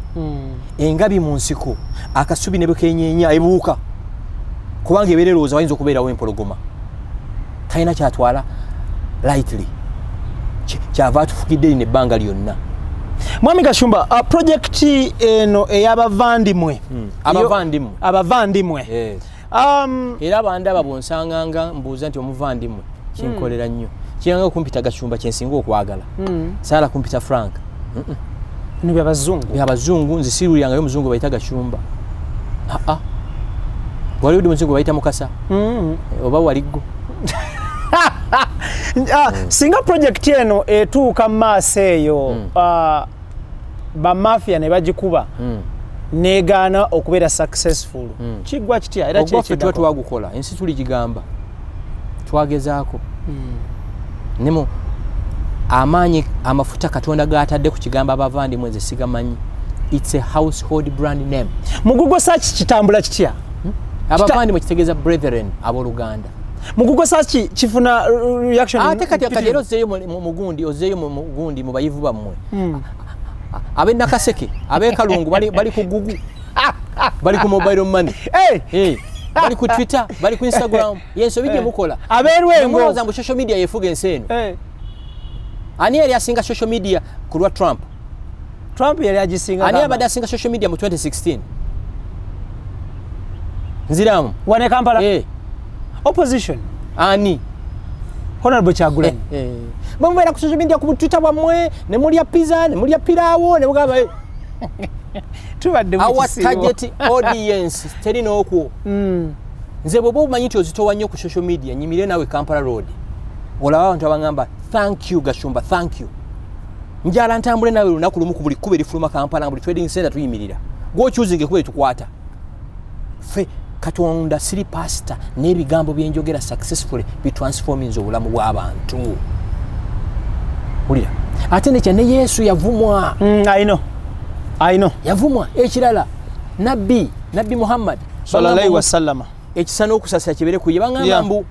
[SPEAKER 3] Engabi mu nsiko, akasubi ne bwekenyenya ebuuka, kubanga ebeera erowooza wayinza okubeerawo empologoma. Talina kyatwala lightly. Kyava atufukidde lino ebbanga lyonna.
[SPEAKER 1] Mwami Gashumba, project eno ey'abavandimwe.
[SPEAKER 3] Abavandimwe.
[SPEAKER 1] Abavandimwe.
[SPEAKER 3] Yes. Era abandaba bwonsanganga mbuuza nti omuvandimwe, kinkolera nnyo, kiranga okumpita Gashumba, kyensinga okwagala. Saala kumpita Frank.
[SPEAKER 1] Bino byabazungu.
[SPEAKER 3] Byabazungu. Nze sirulirangayo omuzungu bayita Gashumba. Aa, waliwo ddi omuzungu bayita Mukasa? Oba waliggo?
[SPEAKER 1] Ah, singa project eno etuuka mu maaso eyo, bamafia ne bagikuba, negaana okubeera successful, kiggwa kitya era?
[SPEAKER 3] Ogwaffe tuba
[SPEAKER 1] kyekiddako?
[SPEAKER 3] twagukola, ensi tuligigamba twagezaako. Nemo amaanyi amafuta Katonda gatadde ku kigambo abavandimwe, nze sigamanyi. It's a household brand name.
[SPEAKER 1] Mu Google search kitambula kitya?
[SPEAKER 3] Abavandimwe kitegeeza brethren, abooluganda.
[SPEAKER 1] Mu Google search kifuna reaction?
[SPEAKER 3] Ate kati era ozzeeyo mu gundi, ozzeeyo mu gundi, mu bayivu bammwe ab'e Nakaseke, ab'e Kalungu, bali ku Google, bali ku mobile money.
[SPEAKER 1] Hey!
[SPEAKER 3] Eh, bali ku Twitter, bali ku Instagram. Yensobi gye mukola.
[SPEAKER 1] Ab'erwengo.
[SPEAKER 3] Mulowooza mbu social media yefuga ensi eno.
[SPEAKER 1] Eh,
[SPEAKER 3] Ani yali asinga social media ku lwa Trump?
[SPEAKER 1] Trump yali agisinga.
[SPEAKER 3] Ani abadde asinga social media mu 2016? Nziramu.
[SPEAKER 1] Wane Kampala?
[SPEAKER 3] Eh,
[SPEAKER 1] Opposition.
[SPEAKER 3] Ani?
[SPEAKER 1] Honorable Kyagulanyi.
[SPEAKER 3] Eh, bwe mubeera ku social media, ku Twitter bwammwe, ne mulya pizza, ne mulya piraawo, ne mugamba, eh,
[SPEAKER 1] Tubadde mu
[SPEAKER 3] our
[SPEAKER 1] kisiibo.
[SPEAKER 3] target audience teri n'okwo. Nze bw'oba omanyi nti ozitowa nnyo ku social media, nyimire naawe Kampala Road, olaba abantu abagamba, "Thank you Gashumba, thank you." Njala ntambule naawe lunaku lumu ku buli kkubo erifuluma Kampala, nga buli trading center tuyimirira, gwokyuzinga ekuba etukwata ffe. Katonda, siri pasita, n'ebigambo byenjogera successfully bitransforminze obulamu bw'abantu. Wulira, ate nekya ne Yesu yavumwa.
[SPEAKER 1] I know. I know.
[SPEAKER 3] Yavumwa. Ekirala, nabbi Muhammad,
[SPEAKER 1] Sallallahu alaihi
[SPEAKER 3] bagamba
[SPEAKER 1] wasallama.
[SPEAKER 3] Ekisa n'okusasira kibeere ku ye, baŋŋamba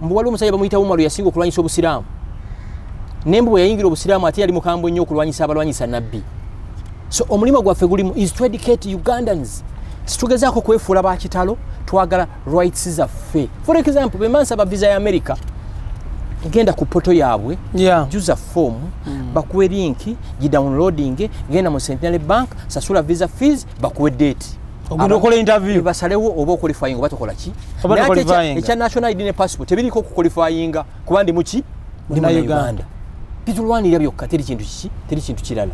[SPEAKER 3] mbu waliwo omusajja bamuyita Umaru, yasinga okulwanyisa obusiraamu, naye mbu bwe yayingira obusiraamu ate yali mukambwe nnyo okulwanyisa abalwanyisa nabbi. So omulimu gwaffe gulimu is to educate Ugandans. Situgezaako kwefuula bakitalo, twagala rights zaffe. For example, bwe nsaba visa ya America, genda ku portal yaabwe, juza form, bakuwe link, gidownloading, genda mu Centenary Bank, sasula visa fees, bakuwe date.
[SPEAKER 1] Ogenda okola interview.
[SPEAKER 3] Basalewo oba oqualifying oba tokola ki.
[SPEAKER 1] Oba
[SPEAKER 3] Naye ate
[SPEAKER 1] toqualifying.
[SPEAKER 3] Ekya national ID ne passport tebiriko kuqualifyinga, kuba ndi muki? Ndi
[SPEAKER 1] Munnayuganda.
[SPEAKER 3] Munnayuganda. Bitulwanirira byokka, teri kintu kiki, teri kintu kirala.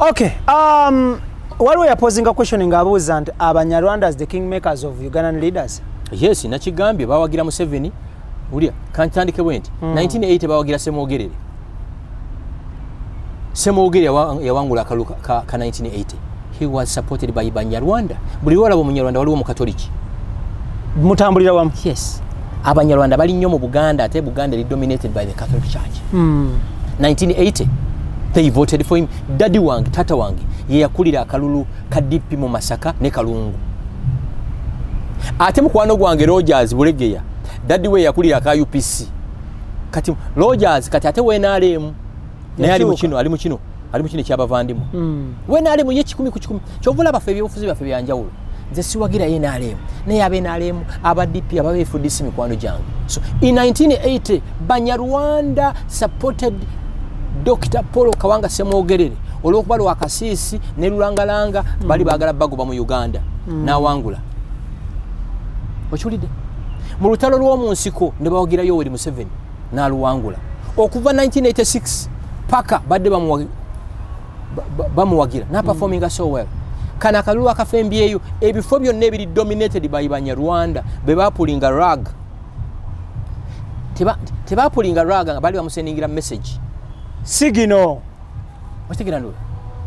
[SPEAKER 1] Okay, waliwo yaposinga question ng'abuuza nti Abanyarwanda as the kingmakers of Ugandan leaders.
[SPEAKER 3] Yes, nakigambye, bawagira Museveni. Ulya kantandike bwe nti 1980 bawagira Semwogerere. Semwogerere yawangula akalulu ka 1980. He was supported by Banyarwanda. Buli lwolaba Omunyarwanda, waliwo Omukatoliki.
[SPEAKER 1] Mutambulira wamu.
[SPEAKER 3] Yes, Abanyarwanda bali nnyo mu Buganda, ate Buganda eri dominated by the Catholic Church. 1980 they voted for him. Daddy wange, tata wange ye yakulira akalulu ka DP mu Masaka ne Kalungu. Ate mukwano gwange Rogers Bulegeya, daddy we yakulira aka UPC. Kati Rogers kati ate wa NRM, naye ali mu
[SPEAKER 1] Yakyuka.
[SPEAKER 3] kino, ali mu kino, ali mu kino ekyabavandimwe. Wa NRM ye 100%. Kyova olaba ffe ebyobufuzi byaffe byanjawulo. Nze siwagira NRM, naye aba NRM, aba DP, aba FDC mikwano gyange. So in 1980 Banyarwanda supported Dr Paul Kawanga Semwogerere olwokuba Lwakasiisi ne Lulangalanga bali baagala bagoba mu Uganda. N'awangula. Okiwulidde? Mu lutalo lw'omu nsiko ne bawagira Yoweri Museveni, n'aluwangula. Okuva 1986 paka badde bamuwagira n'aperforminga so well. Kano akalulu akafembyeyo, ebifo byonna ebiri dominated by Banyarwanda be bapullinga rug. Tebapullinga rug nga bali bamusendingira message.
[SPEAKER 1] Sigino.
[SPEAKER 3] Okitegera? Ndo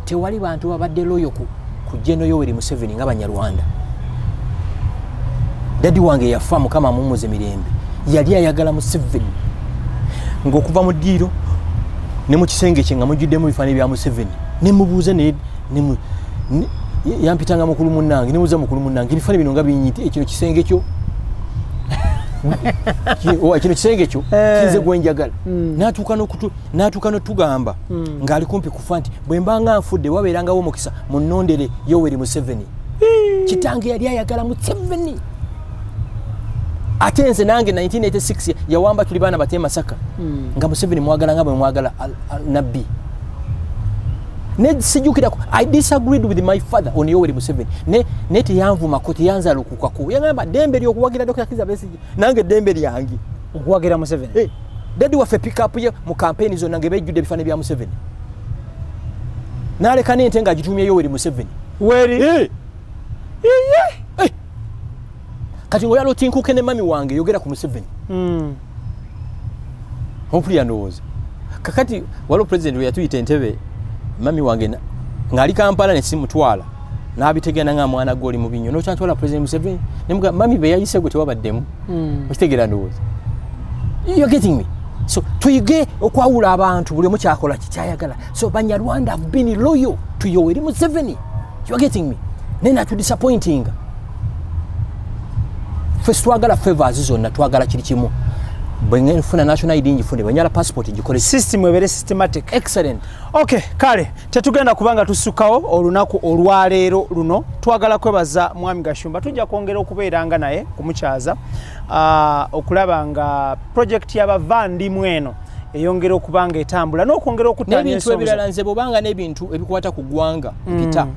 [SPEAKER 3] tewali bantu babadde loyal ku General Yoweri Museveni nga Banyarwanda. Daddy wange yafa, Mukama amumuze mirembe, yali ayagala Museveni ng'okuva mu ddiiro ne mu kisenge kye nga mujjuddemu ebifaananyi bya Museveni. Nemubuuza yampitanga mukulu munnange. Nemubuuza, "Mukulu munnange, ebifaananyi bino nga binyiti, ekino kisenge kyo? Kino kisenge kyo?" Kinze gwenjagala. N'atuuka n'otugamba ng'ali kumpi kufa nti, "Bwe mbanga nfudde, wabeerangawo omukisa, munnondere Yoweri Museveni." Kitange yali ayagala Museveni. Ate nze nange 1986 yawamba, tuli baana bate Masaka, nga Museveni mwagala nga bwe mwagala nabbi. Ne sijjukirako I disagreed with my father on Yoweri Museveni, ne teyanvumako, teyanzalukukako. Yagamba, "Ddembe lyokuwagira Dr Kiza Besigye, nange ddembe lyange
[SPEAKER 1] okuwagira Museveni."
[SPEAKER 3] Hey, daddy waffe pickup ye mu kampeni zonna nga bejjudde ebifaananyi bya Museveni, n'aleka n'ente ng'agitumye Yoweri Museveni.
[SPEAKER 1] Weri.
[SPEAKER 3] Hey. Hey. Kati ngaoyala otinkuke ne mami wange yogera ku Museveni. Ompulira? Ndowooza kakati waliwo president we yatuyita Entebe, mami wange ng'ali Kampala, ne simutwala, n'abitegera nga mwana gwe oli mu binyo nokyantwala President Museveni. Nemuga, "Mami, be yayise gwe tewabaddemu." Okitegeera? Ndowooza you're getting me. So tuyige okwawula abantu, buli omu kyakola kikyayagala. So Banyarwanda have been loyal to Yoweri Museveni, you are getting me, naye natudisappointinga. Ffe twagala favors zonna, twagala kiri kimu: bwe nfuna national ID ngifune, bwe njala passport ngikole.
[SPEAKER 1] System ebeere systematic.
[SPEAKER 3] Excellent.
[SPEAKER 1] Okay, kale tetugenda kubanga tusukkawo olunaku olwaleero luno. Twagala kwebaza Mwami Gashumba. Tujja kwongera okubeeranga naye kumukyaza, okulaba nga project y'abavandimwe eno eyongera okuba nga etambula n'okwongera okutanya
[SPEAKER 3] N'ebintu
[SPEAKER 1] ensonga.
[SPEAKER 3] ebirala, nze bwobanga n'ebintu ebikwata ku ggwanga mpita,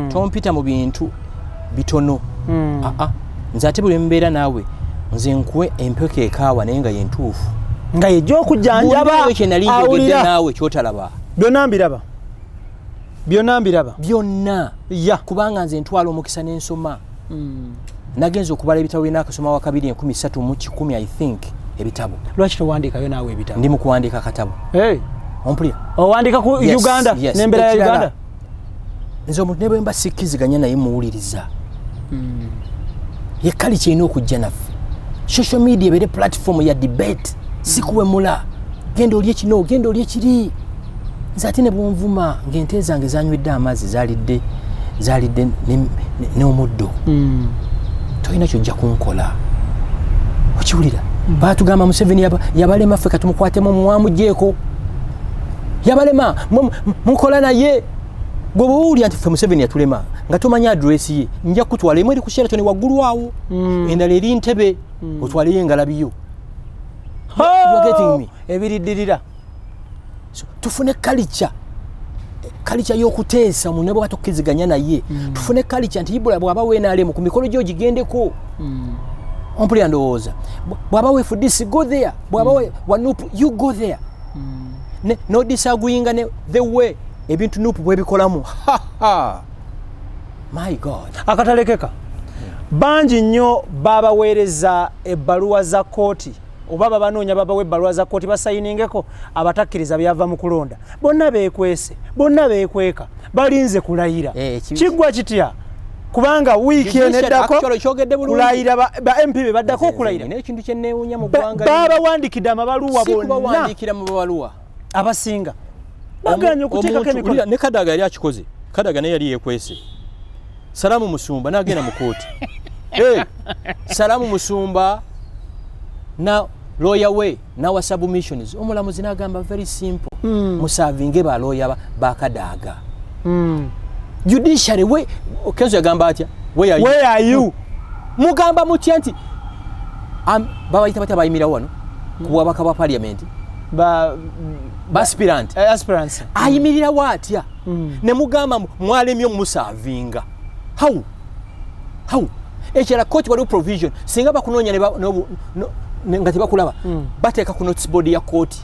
[SPEAKER 3] tompita mu bintu bitono. Aa, nze ate buli mbeera naawe, nze nkuwe empeka ekaawa naye nga yentuufu.
[SPEAKER 1] Nga yejja okujjanjaba.
[SPEAKER 3] Buulirayo kye nali njogedde.
[SPEAKER 1] Awulira.
[SPEAKER 3] Naawe kyotalaba.
[SPEAKER 1] Byonna mbiraba, byonna mbiraba.
[SPEAKER 3] Byonna.
[SPEAKER 1] Ya.
[SPEAKER 3] Kubanga nze ntwala omukisa n'ensoma. Nagenza okubala ebitabo byenakasoma wa kabiri enkumi ssatu mu kikumi, I think, ebitabo.
[SPEAKER 1] Lwaki towandiikayo naawe ebitabo?
[SPEAKER 3] Ndi mu kuwandiika akatabo.
[SPEAKER 1] Hey,
[SPEAKER 3] ompulira?
[SPEAKER 1] Owandiika ku
[SPEAKER 3] Yes,
[SPEAKER 1] Uganda
[SPEAKER 3] yes.
[SPEAKER 1] n'embeera ya
[SPEAKER 3] Ekirala,
[SPEAKER 1] Uganda?
[SPEAKER 3] Nze omuntu ne bwe mba sikkiziganya naye, muwuliriza. Ye kali kyerina okujja naffe, social media ebeere platform ya debate, si kuwemula, genda olye kino, genda olye kiri. Nze ate ne bwonvuma ng'ente zange zanywedde amazzi, zalidde n'omuddo, tolina kyojja kunkola. Okiwulira? Batugamba Museveni yabalema, ffe katumukwatemu mwamugyeko. Yabalema, mukola naye gwe bwowulira nti ffe Museveni yatulema nga tomanyi address ye, nja kutwala emu eri ku Sheraton waggulu awo, endala eri Ntebe, otwaleyo engalabiyo. You are getting me?
[SPEAKER 1] Ebiriddirira.
[SPEAKER 3] So, tufune kalica y'okuteesa omuntu ne bwaba tokkiriziganya naye. Tufune kalica nti Ibula bw'aba wa NRM, ku mikolo gyo gigendeko. Ompulira? Ndowooza bw'aba wa FDC, go there. Bw'aba wa NUP, you go there. No disagreeinga ne the way ebintu NUP bwebikolamu. Ha, ha. My God.
[SPEAKER 1] Akatalekeka, bangi nnyo babaweereza ebbaluwa za kooti oba babanoonya babawa ebbaluwa za kooti basayiningeko abatakkiriza byava mu kulonda. Bonna beekwese, bonna beekweka, balinze kulayira. Kiggwa kitya? Kubanga wiiki eno eddako
[SPEAKER 3] Actually, kyogedde bulungi.
[SPEAKER 1] kulayira ba MP be baddako okulayira.
[SPEAKER 3] Nina ekintu kyenneewuunya mu ggwanga lino.
[SPEAKER 1] Babawandiikidde amabaluwa
[SPEAKER 3] Si
[SPEAKER 1] bonna.
[SPEAKER 3] Kubawandiikira mu babaluwa.
[SPEAKER 1] Abasinga baganye okuteekako emikono.
[SPEAKER 3] Wulira, ne Kadaga yali akikoze. Kadaga naye yali yekwese. Salamu Musumba n'agenda mu kooti. Hey, Salamu Musumba na lawyer we n'awa submissions, omulamuzi n'agamba very simple, muservinge ba lawyer ba Kadaga. Judiciary we Kenzo yagamba atya? Where are you?
[SPEAKER 1] Where are you?
[SPEAKER 3] Mugamba mutya nti babayita batya bayimirawo wano ku bwabaka bwa parliament?
[SPEAKER 1] Ba
[SPEAKER 3] Ba aspirant.
[SPEAKER 1] Aspirants.
[SPEAKER 3] Ayimirirawo atya ne mugamba mwalemye omuservinga? How? Ekirala, kooti waliwo provision, singa bakunoonya nga tebakulaba, bateeka ku notice board ya kooti.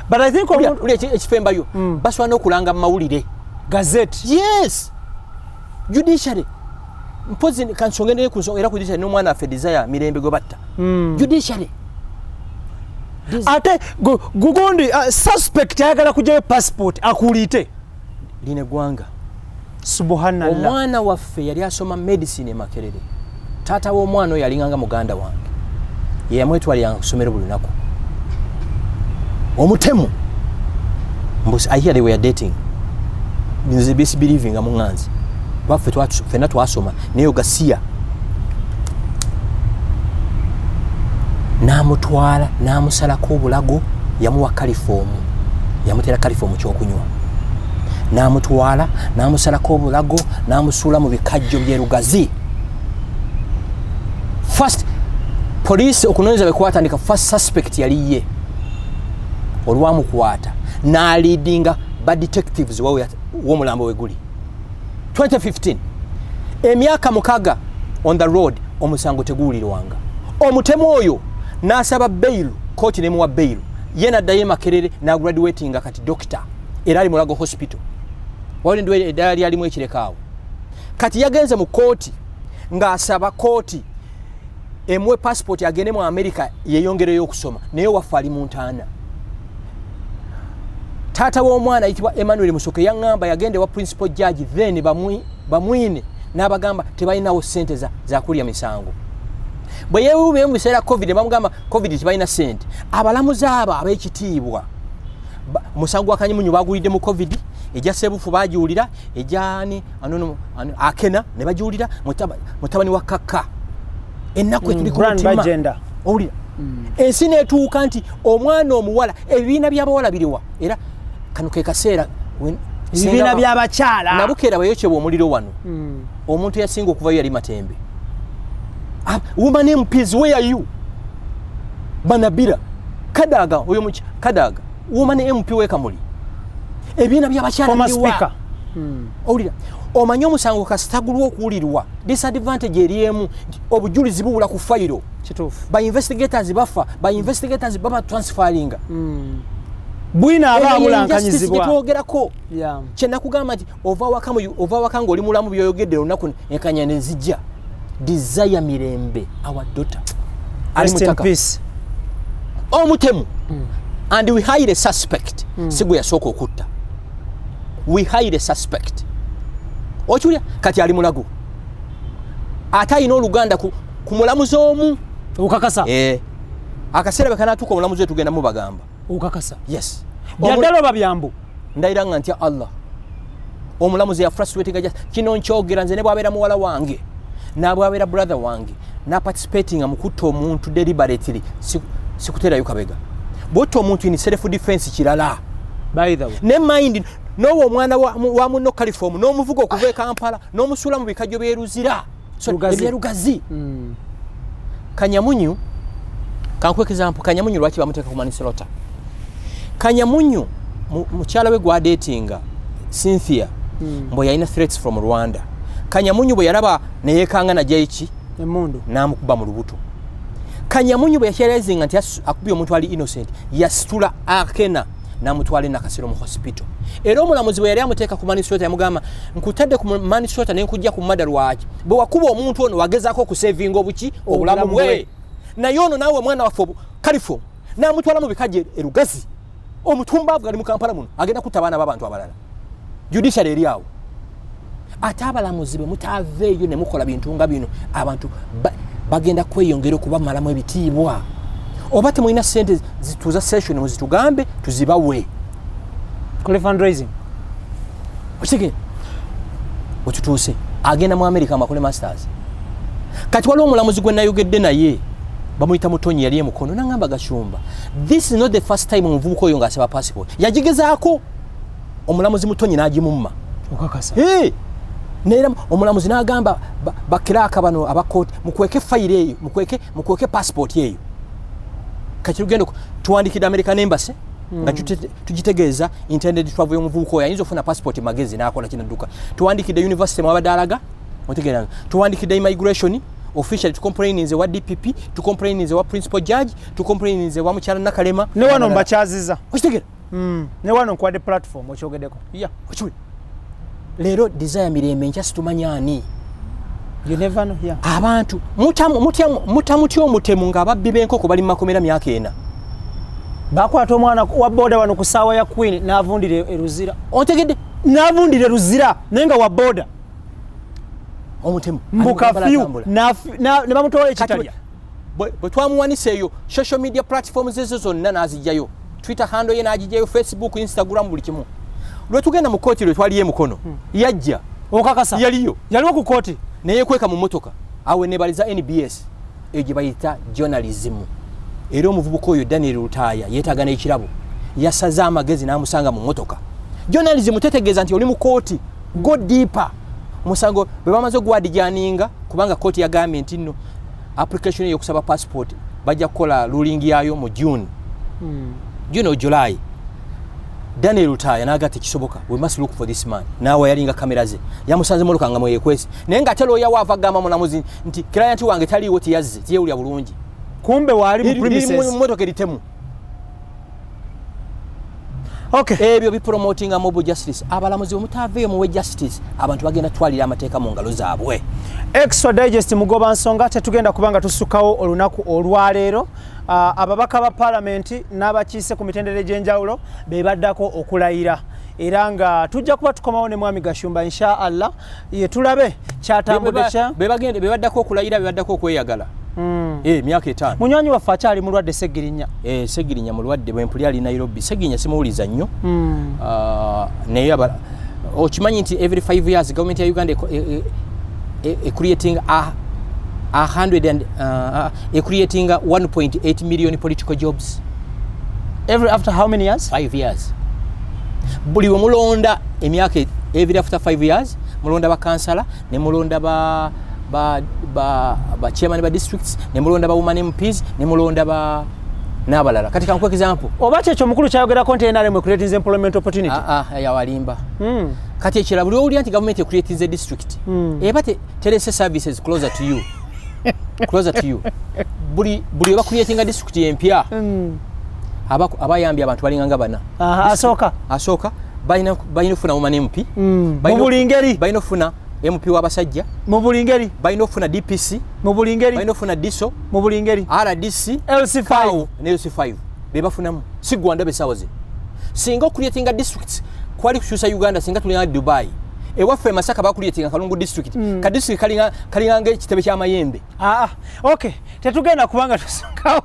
[SPEAKER 1] But I think
[SPEAKER 3] Uli ekifembayo, basobola n'okulanga mu mawulire.
[SPEAKER 1] Gazette.
[SPEAKER 3] Yes, judiciary. Mpozi kansonge naye ku nsonga era ku judiciary n'omwana waffe Desire Mirembe gwe batta. Judiciary.
[SPEAKER 1] Ate gugundi suspect ayagala kugyayo passport akuliite.
[SPEAKER 3] Lino eggwanga.
[SPEAKER 1] Subhanallah.
[SPEAKER 3] Omwana waffe yali asoma medicine e Makerere. Taata w'omwana oyo alinganga muganda wange, ye yamwetwaliranga ku ssomero buli lunaku. Omutemu mbu I hear they were dating. Nze bisibelievinga mu ŋŋanzi baffe, ffenna twasoma naye ogasiya. N'amutwala n'amusalako obulago, yamuwa kalifoomu, yamutera kalifoomu kyokunywa, n'amutwala n'amusalako obulago n'amusuula mu bikajjo by'erugazi. First police okunoonyeza bwe kwatandika, first suspect yali ye. Olwamukwata n'aleadinga ba detectives wawe w'omulambo we guli 2015, emyaka 6 on the road, omusango teguwulirwanga. Omutemu oyo n'asaba bail, kooti nemuwa bail, ye naddayo e Makerere n'agraduatinga, kati doctor era ali Mulago Hospital. Waliwo eddala lyalimu ekirekaawo. Kati yagenze mu kooti ng'asaba kooti emuwe passport agende mu America yeyongereyo okusoma, naye waffe ali mu ntaana. Taata w'omwana ayitibwa Emmanuel Musoke yaŋŋamba yagenda ewa principal judge then Bamwine n'abagamba tebalinawo sente zakulya misango. Bwe yeewuubye mu biseera COVID ne bamugamba COVID tebalina sente. Abalamuzi abo ab'ekitiibwa, omusango gwa Kanyimunyu bagulidde mu COVID, ejja Sebufu bagiwulira, ejani Akena ne bagiwulira, mutabani wa Kaka ennaku etuli ku
[SPEAKER 1] Brian
[SPEAKER 3] mutima.
[SPEAKER 1] Bagenda.
[SPEAKER 3] Owulira ensi netuuka nti omwana omuwala, ebibiina by'abawala biriwa? Era kano ke kaseera
[SPEAKER 1] Ebibiina by'abakyala.
[SPEAKER 3] Nabukeera bweyokyebwa omuliro wano, omuntu yasinga okuvayo yali Matembe. Ah, woman MPs, where are you? Banabira Kadaga, oyo muki Kadaga, woman MP wekamuli, ebibiina by'abakyala
[SPEAKER 1] Former
[SPEAKER 3] biriwa?
[SPEAKER 1] speaker.
[SPEAKER 3] Owulira, omanye omusango kasitagulwa okuwulirwa, disadvantage eri emu nti obujulizi buwula ku fayiro.
[SPEAKER 1] Kituufu.
[SPEAKER 3] Ba investigators bafa, ba investigators baba transferringa.
[SPEAKER 1] Bwina aba abulankanyizibwa.
[SPEAKER 3] Gyetwogerako, kyenakugamba nti ova waka ng'oli mulamu, byoyogedde olunaku enkanya nezijja. Desire Mirembe, our daughter, ali
[SPEAKER 1] Rest in
[SPEAKER 3] mutaka.
[SPEAKER 1] peace.
[SPEAKER 3] Omutemu, and we hire a suspect, si gwe yasooka okutta. We hire a suspect, okiwulira? Kati ali Mulago, ate alina oluganda ku mulamuzi omu.
[SPEAKER 1] Okakasa?
[SPEAKER 3] Eh, akaseera bwe kanatuuka omulamuzi we tugenda mubagamba.
[SPEAKER 1] Okakasa?
[SPEAKER 3] Yes.
[SPEAKER 1] Byaddala oba byambu?
[SPEAKER 3] Ndayira nga ntya Allah, omulamuzi yafrustratinga. Just kino nkyogera nze, ne bwabeera muwala wange nabwabeera brother wange naparticipatinga mu kutta omuntu deliberately, sikuterayo kabega. Bwotta omuntu in self defense kirala.
[SPEAKER 1] By the way,
[SPEAKER 3] ne mind nowa omwana wa munno caliform n'omuvuga okuva e Kampala n'omusuula mu bikajjo byeruzira. So,
[SPEAKER 1] Lugazi.
[SPEAKER 3] Ebyerugazi. Kanyamunyu, kankuwe example. Kanyamunyu lwaki bamuteeka ku manslaughter? Kanyamunyu mukyala we gwadatinga Cynthia, mbwe yalina threats from Rwanda. Kanyamunyu bwe yalaba neyekanga najjayo ki?
[SPEAKER 1] Emundu.
[SPEAKER 3] N'amukuba mu lubuto. Kanyamunyu bwe yakyalizinga nti akubye omuntu ali innocent, yasitula Akena. Namutwala Nakasero mu hospital. Era omulamuzi bwe yali amuteeka ku manslaughter, yamugamba, "Nkutadde ku manslaughter nenkujja ku murder. Lwaki bwe wakuba omuntu ono wagezaako okusavinga obuki, obulamu bwe? Naye ono naawe omwana waffe caliform." Namutwala mu bikajjo erugazi. Omutumbaavu ali mu Kampala muno, agenda kutta abaana b'abantu abalala. Judiciary eri awo. Ate abalamuzi bwe mutaaveeyo ne mukola bintu nga bino, abantu bagenda kweyongera okubamalamu ebitiibwa. Oba temulina sente zituuza session, muzitugambe tuzibawe.
[SPEAKER 1] Kole fundraising.
[SPEAKER 3] Okitegeera wetutuuse? Agenda mu America amakole masters. Kati waliwo omulamuzi gwe nayogedde naye, bamuyita Mutonyi, yali emukono, nagamba, "Gashumba, this is not the first time omuvubuka oyo ng'asaba passport. Yagigezaako, omulamuzi Mutonyi n'agimumma."
[SPEAKER 1] Okakasa?
[SPEAKER 3] Hey! Neera omulamuzi n'agamba bakiraaka bano abakooti, "Mukweke fayiro eyo, mukweke passport eyo." Kati tugenda tuwandikidde American Embassy nga tugitegeeza intended travel y'omuvubuka oyo. Ayinza okufuna passport magezi n'akola kinadduka. Tuwandikidde university mwabadde alaga, otegeeranga. Tuwandikidde immigration officially, tucomplaininze wa DPP, tucomplaininze wa principal judge, tucomplaininze wa mukyala Nakalema.
[SPEAKER 1] Ne wano mbakyaziza.
[SPEAKER 3] Okitegeera?
[SPEAKER 1] Ne wano nkuwadde platform okyogeddeko, yeah.
[SPEAKER 3] Okiwulira? Leero Desire Mirembe, nkya situmanya ani.
[SPEAKER 1] You never know, yeah.
[SPEAKER 3] Abantu mutamutya omutemu ng'ababbi b'enkoko bali mu makomera myaka 4.
[SPEAKER 1] Bakwata omwana wa boda wano ku ssaawa ya Queen, n'avundira eruzira.
[SPEAKER 3] Ontegedde?
[SPEAKER 1] N'avundira eruzira, naye nga wa boda.
[SPEAKER 3] Omutemu
[SPEAKER 1] mbu kafyu.
[SPEAKER 3] Atambula.
[SPEAKER 1] Ne bamutwala
[SPEAKER 3] Kati
[SPEAKER 1] ekitalya.
[SPEAKER 3] Bwe twamuwanisa eyo, social media platforms ezo zonna n'azijjayo, Twitter handle ye n'agijjayo, Facebook, Instagram, buli kimu. Lwe tugenda mu kooti, lwe twaliyo emukono, yajja.
[SPEAKER 1] Okakasa?
[SPEAKER 3] Yaliyo.
[SPEAKER 1] Yaliwo ku kooti?
[SPEAKER 3] Neyekweka mu motoka. Awe nebaliza NBS, eyo gye bayita journalism. Era omuvubuka oyo Daniel Lutaaya yeetaaga n'ekirabo, yasaze amagezi n'amusanga mu motoka. Journalism tetegeeza nti oli mu kooti. Go deeper. Omusango bwe bamaze ogwadijaaninga, kubanga kooti yagambye nti nno application eyokusaba passport bajja kukola ruling yayo mu June or July. Daniel Lutaaya naga, "Tekisoboka, we must look for this man." Naawe yalinga kamera ze, yamusanze motoka nga mweyekwese, naye nga ate looya waava agamba mulamuzi nti client wange taliiwo, tiyazze, tiyewulya bulungi.
[SPEAKER 1] Kumbe waali mu
[SPEAKER 3] Liri mu
[SPEAKER 1] premises.
[SPEAKER 3] motoka eritemu.
[SPEAKER 1] Okay.
[SPEAKER 3] Ebyo bipromotinga mob justice. Abalamuzi bwe mutaaveeyo muwe justice, abantu bagenda twalira amateeka mu ngalo zaabwe.
[SPEAKER 1] Extra Digest, mugoba nsonga. Tetugenda kubanga tusukkawo olunaku olwaleero. Ababaka ba paalamenti n'abakiise ku mitendera egy'enjawulo be baddako okulayira, era nga tujja kuba tukomawo ne mwami Gashumba, insha Allah, ye tulabe kyatambudde kya
[SPEAKER 3] Be baddako okulayira, be baddako okweyagala. Eh, myaka 5.
[SPEAKER 1] Munywanyi waffe akyali mulwadde, Segirinya.
[SPEAKER 3] Eh, Segirinya mulwadde, bwempuli ali Nairobi. Segirinya simuwuliza nnyo. Ah, naye okimanyi nti every 5 years government ya Uganda creating a hundred and creating 1.8 million political jobs?
[SPEAKER 1] Every after how many years?
[SPEAKER 3] 5 years. Buli we mulonda emyaka every after 5 years mulonda bakansala, ne mulonda ba chairman ba districts, ne mulonda ba woman MPs, ne mulonda ba n'abalala. Kati kankuwa example.
[SPEAKER 1] Oba kyekyo omukulu kyayogerako nti NRM creating employment opportunity?
[SPEAKER 3] Ah, ah, yawalimba. Kati ekirala, buli owulira nti gavumenti ecreatinze district, eba terese services closer to you, closer to you. Buli oba creatinga district empya, abayambye abantu balinga nga bana.
[SPEAKER 1] Aha, asooka.
[SPEAKER 3] Asooka balina okufuna woman MP.
[SPEAKER 1] Mu buli ngeri.
[SPEAKER 3] Balina okufuna MP w'abasajja.
[SPEAKER 1] Mu buli ngeri.
[SPEAKER 3] Balina okufuna DPC.
[SPEAKER 1] Mu buli ngeri.
[SPEAKER 3] Balina okufuna DISO.
[SPEAKER 1] Mu buli ngeri.
[SPEAKER 3] RDC.
[SPEAKER 1] LC5.
[SPEAKER 3] CAO ne LC5 bebafunamu. Si gwanda besawo ze. Singa ocreatinga districts kwali kukyusa Uganda, singa tulina Dubai. Ewaffe e Masaka bacreatinga Kalungu district. Ka district kalinga ng'ekitebe ky'amayembe.
[SPEAKER 1] Ah, okay, tetugenda kubanga tusukawo.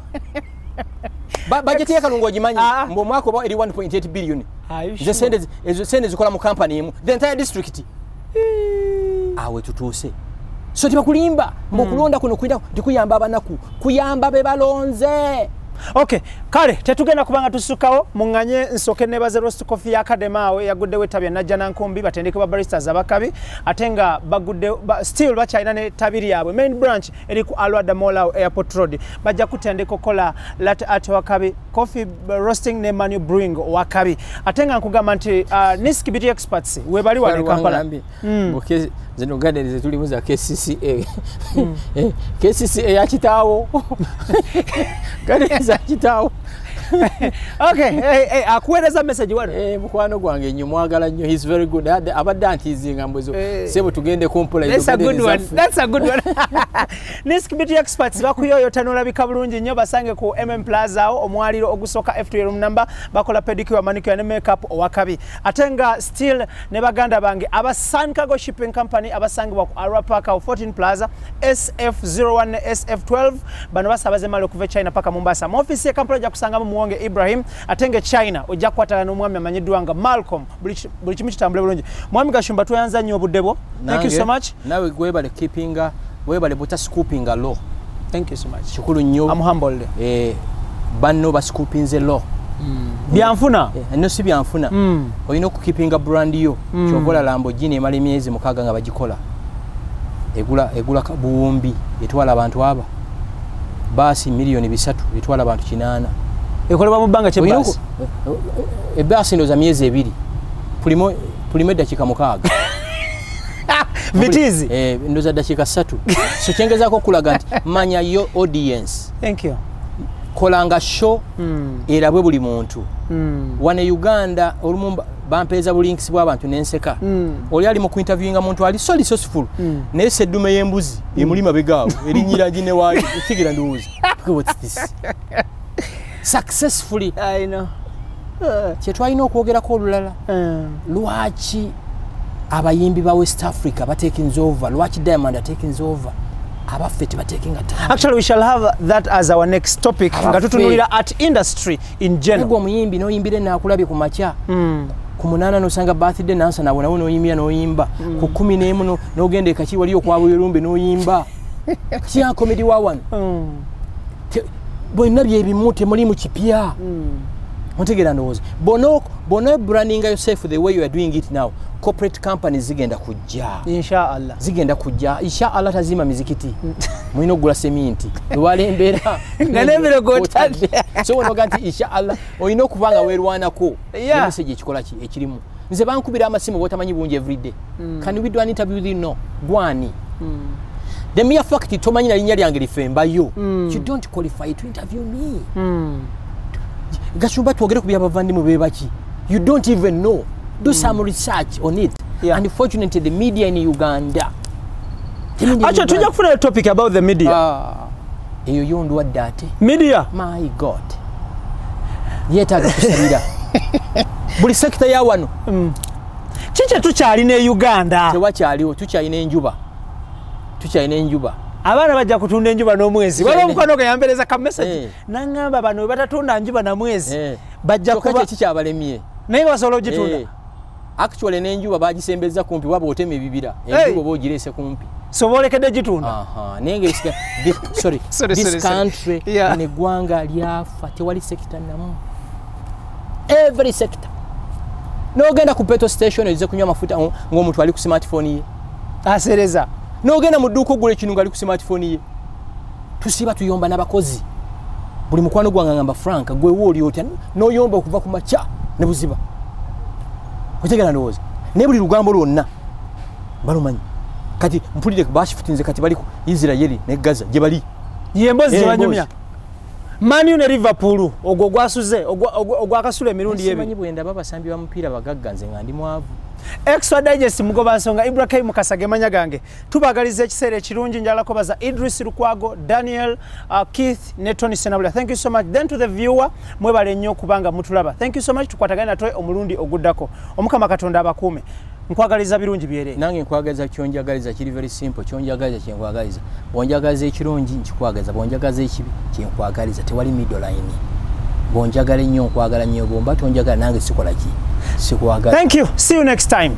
[SPEAKER 3] Bajeti ya Kalungu ogimanyi?
[SPEAKER 1] Ah.
[SPEAKER 3] Mbu omwaka oba eri 1.8 billion.
[SPEAKER 1] Are you
[SPEAKER 3] Nze
[SPEAKER 1] sure?
[SPEAKER 3] Sente ezo sente zikola mu kampani emu, the entire district. Awe tutuuse. So tebakulimba mbu okulonda kuno kulina tikuyamba abanaku, kuyamba be balonze.
[SPEAKER 1] Okay, kale tetugenda kubanga tusukawo. Muŋŋanye nsooke nebaze Roast Coffee ya Academy awo eyaguddewo ettabi e Najjanankumbi. Batendeke ba baristas abakabi, ate nga bagudde still bakyalina ne ttabi lyabwe main branch eri ku Alwada Mall awo Airport Road. Bajja kutendeka okukola latte art wakabi, coffee roasting ne manual brewing wakabi. Ate nga nkugamba nti Nisk Beauty Experts webali wano e Kampala.
[SPEAKER 2] Zino garden zetulimu za KCCA. Eh, KCCA ya kitaawo, garden za kitaawo.
[SPEAKER 1] Okay, hey, hey, akuweereza message wano.
[SPEAKER 2] Eh, mukwano gwange nnyo, mwagala nnyo, he's very good. Abadde antiizinga mbuzo.
[SPEAKER 1] Eh.
[SPEAKER 2] Sebo tugende kumpola.
[SPEAKER 1] That's a good one. That's a good one. Nisk Beauty Experts bakuyoyota n'olabika bulungi nnyo. Basange ku Plaza awo omwaliro ogusooka F2 room number. Bakola pedicure, manicure ne makeup owakabi. Ate nga still ne baganda bange aba Sun Cargo Shipping Company abasangibwa ku Arua Park awo 14 Plaza SF01 ne SF12. Bano basabaza emmali okuva e China paka Mombasa. Mu ofiisi ye Kampala ojja kusangamu Muwonge Ibrahim, ate nga e China ojja kukwatagana n'omwami amanyiddwa nga Malcolm. Buli kimu kitambule bulungi. Mwami Gashumba, tweyanza nnyo obudde bwo. Thank you so much.
[SPEAKER 2] Nawe gwebale keepinga, webale buta scoopinga low.
[SPEAKER 1] Thank you so much.
[SPEAKER 2] Kikulu nnyo.
[SPEAKER 1] I'm humbled.
[SPEAKER 2] Eh, banno bascoopinze low.
[SPEAKER 1] Byanfuna.
[SPEAKER 2] Eh, no si byanfuna. Olina okukeepinga brand yo. Kyova olaba Lamborghini emala emyezi 6 nga bagikola, egula buwumbi, etwala abantu aba baasi miliyoni 3 etwala abantu 8.
[SPEAKER 1] Ekolebwa mu bbanga
[SPEAKER 2] Olina
[SPEAKER 1] kyebaasi.
[SPEAKER 2] Ebbaasi ndowooza myezi 2, pulimu eddakiika 6.
[SPEAKER 1] Vitizi.
[SPEAKER 2] Eh, ndowooza ddakiika 3. So kyengezaako okulaga nti manya yo audience.
[SPEAKER 1] Thank you.
[SPEAKER 2] Kolanga show erabwe buli muntu. Wano e Uganda olumu bampeeza bulinkisi bw'abantu n'enseka. Oli ali mu kuinterviewinga muntu ali so resourceful, naye seddume y'embuzi emuli mabegaawo erinyira gine waayo okigira ndowooza, "What's this?" Successfully
[SPEAKER 1] I know.
[SPEAKER 2] Kye twalina okwogerako olulala, lwaki abayimbi ba West Africa batakinze over? Lwaki Diamond atakinze over, abaffe tebatekinga time?
[SPEAKER 1] Actually, we shall have that as our next topic nga
[SPEAKER 2] Abaffe.
[SPEAKER 1] tutunulira at industry in general.
[SPEAKER 2] Gwe omuyimbi n'oyimbira enaakulabye ku makya ku 8 nosanga birthday nansa nawe nawe noyimbira noyimba ku 11 n'ogenda ekaki wali okwabwerumbe n'oyimba kya comedy wa wano. Bonna byebimu, temulimu kipya. Ontegeera ndowooza bona branding yourself the way you are doing it now, corporate companies zigenda kujja.
[SPEAKER 1] Inshallah.
[SPEAKER 2] Zigenda kujja inshallah. Tazimba mizikiti, mulina okugula seminti lwala embeera.
[SPEAKER 1] Nga n'emirogo otadde.
[SPEAKER 2] So wonoga nti inshallah olina okuba nga weerwanako. Message ekikola ki ekirimu, nze bankubira amasimu botamanyi bungi everyday. "Can we do an interview with you?" No, gwani? The mere fact tomanyi na linnya lyange lifembayo, you don't qualify to interview me. Gashumba, twogere ku byabavandimwe bebaki? You don't even know. Do some research on it. Unfortunately, the media in Uganda, the media in
[SPEAKER 1] Actually, tujja
[SPEAKER 2] Uganda-
[SPEAKER 1] kufuna topic about the media.
[SPEAKER 2] Ah, eyo yo ndwadde ate.
[SPEAKER 1] Media.
[SPEAKER 2] My God, yeetaaga kusabira buli sekita ya wano.
[SPEAKER 1] Kiki tukyalina e Uganda?
[SPEAKER 2] Tewakyaliwo. Tukyalina enjuba, tukyalina enjuba.
[SPEAKER 1] Abaana bajja kutunda enjuba n'omwezi. Waliwo omukwano gwe yampereza ka message naŋŋamba bano bwe batatunda njuba na mwezi bajja
[SPEAKER 2] Kyokka
[SPEAKER 1] kuba
[SPEAKER 2] kyekikyabalemye.
[SPEAKER 1] Naye basobola ogitunda.
[SPEAKER 2] Eh. Actually n'enjuba bagisembeza kumpi, waba otema ebibira, enjuba oba ogireese kumpi.
[SPEAKER 1] So boolekedde gitunda.
[SPEAKER 2] Aha, naye nga sorry,
[SPEAKER 1] Sorry,
[SPEAKER 2] this
[SPEAKER 1] sorry, sorry.
[SPEAKER 2] country, lino eggwanga lyafa, tewali sector namu. Every sector, n'ogenda ku petrol station ozize kunywa amafuta ng'omuntu ali ku smartphone ye.
[SPEAKER 1] Asereza.
[SPEAKER 2] N'ogenda mu dduuka ogula ekintu ng'ali ku smartphone ye. Tusiiba tuyomba n'abakozi. Buli mukwano gwange ngamba, "Frank, gwewe oli otya?" N'oyomba okuva ku makya ne buziba. Otegera ndowooza naye buli lugambo lwonna balumanyi. Kati mpulire bashifutinze, kati bali ku Isirayeri ne Gaza gye bali.
[SPEAKER 1] Yemboozi
[SPEAKER 2] Eh,
[SPEAKER 1] gye banyumya.
[SPEAKER 2] emboozi.
[SPEAKER 1] Man U ne Liverpool, ogwo gwasuze ogwakasula emirundi
[SPEAKER 2] Simanyi
[SPEAKER 1] ebiri.
[SPEAKER 2] bwe ndaba abasambi ba mupiira bagagga, nze nga ndi mwavu.
[SPEAKER 1] Extra Digest, mugoba nsonga Ibrahim Mukasa gemanya gange. Tubagaliza ekiseera ekirungi. Njala kubaza Idris Lukwago, Daniel, Keith ne Tony Senabula. Thank you so much. Then to the viewer, mwebale nnyo kubanga mutulaba. Thank you so much. Tukwatagane nate omulundi oguddako. Omukama Katonda abakuume. Nkwagaliza birungi byere.
[SPEAKER 2] Nange nkwagaliza kyonjagaliza, kiri very simple. Kyonjagaliza kyenkwagaliza. Bwonjagaliza ekirungi nkikwagaliza, bwonjagaliza ekibi kyenkwagaliza. Tewali middle line. Bwonjagala ennyo nkwagala nnyo, bwomba tonjagala nange sikola ki, sikwagala.
[SPEAKER 1] Thank you, see you next time.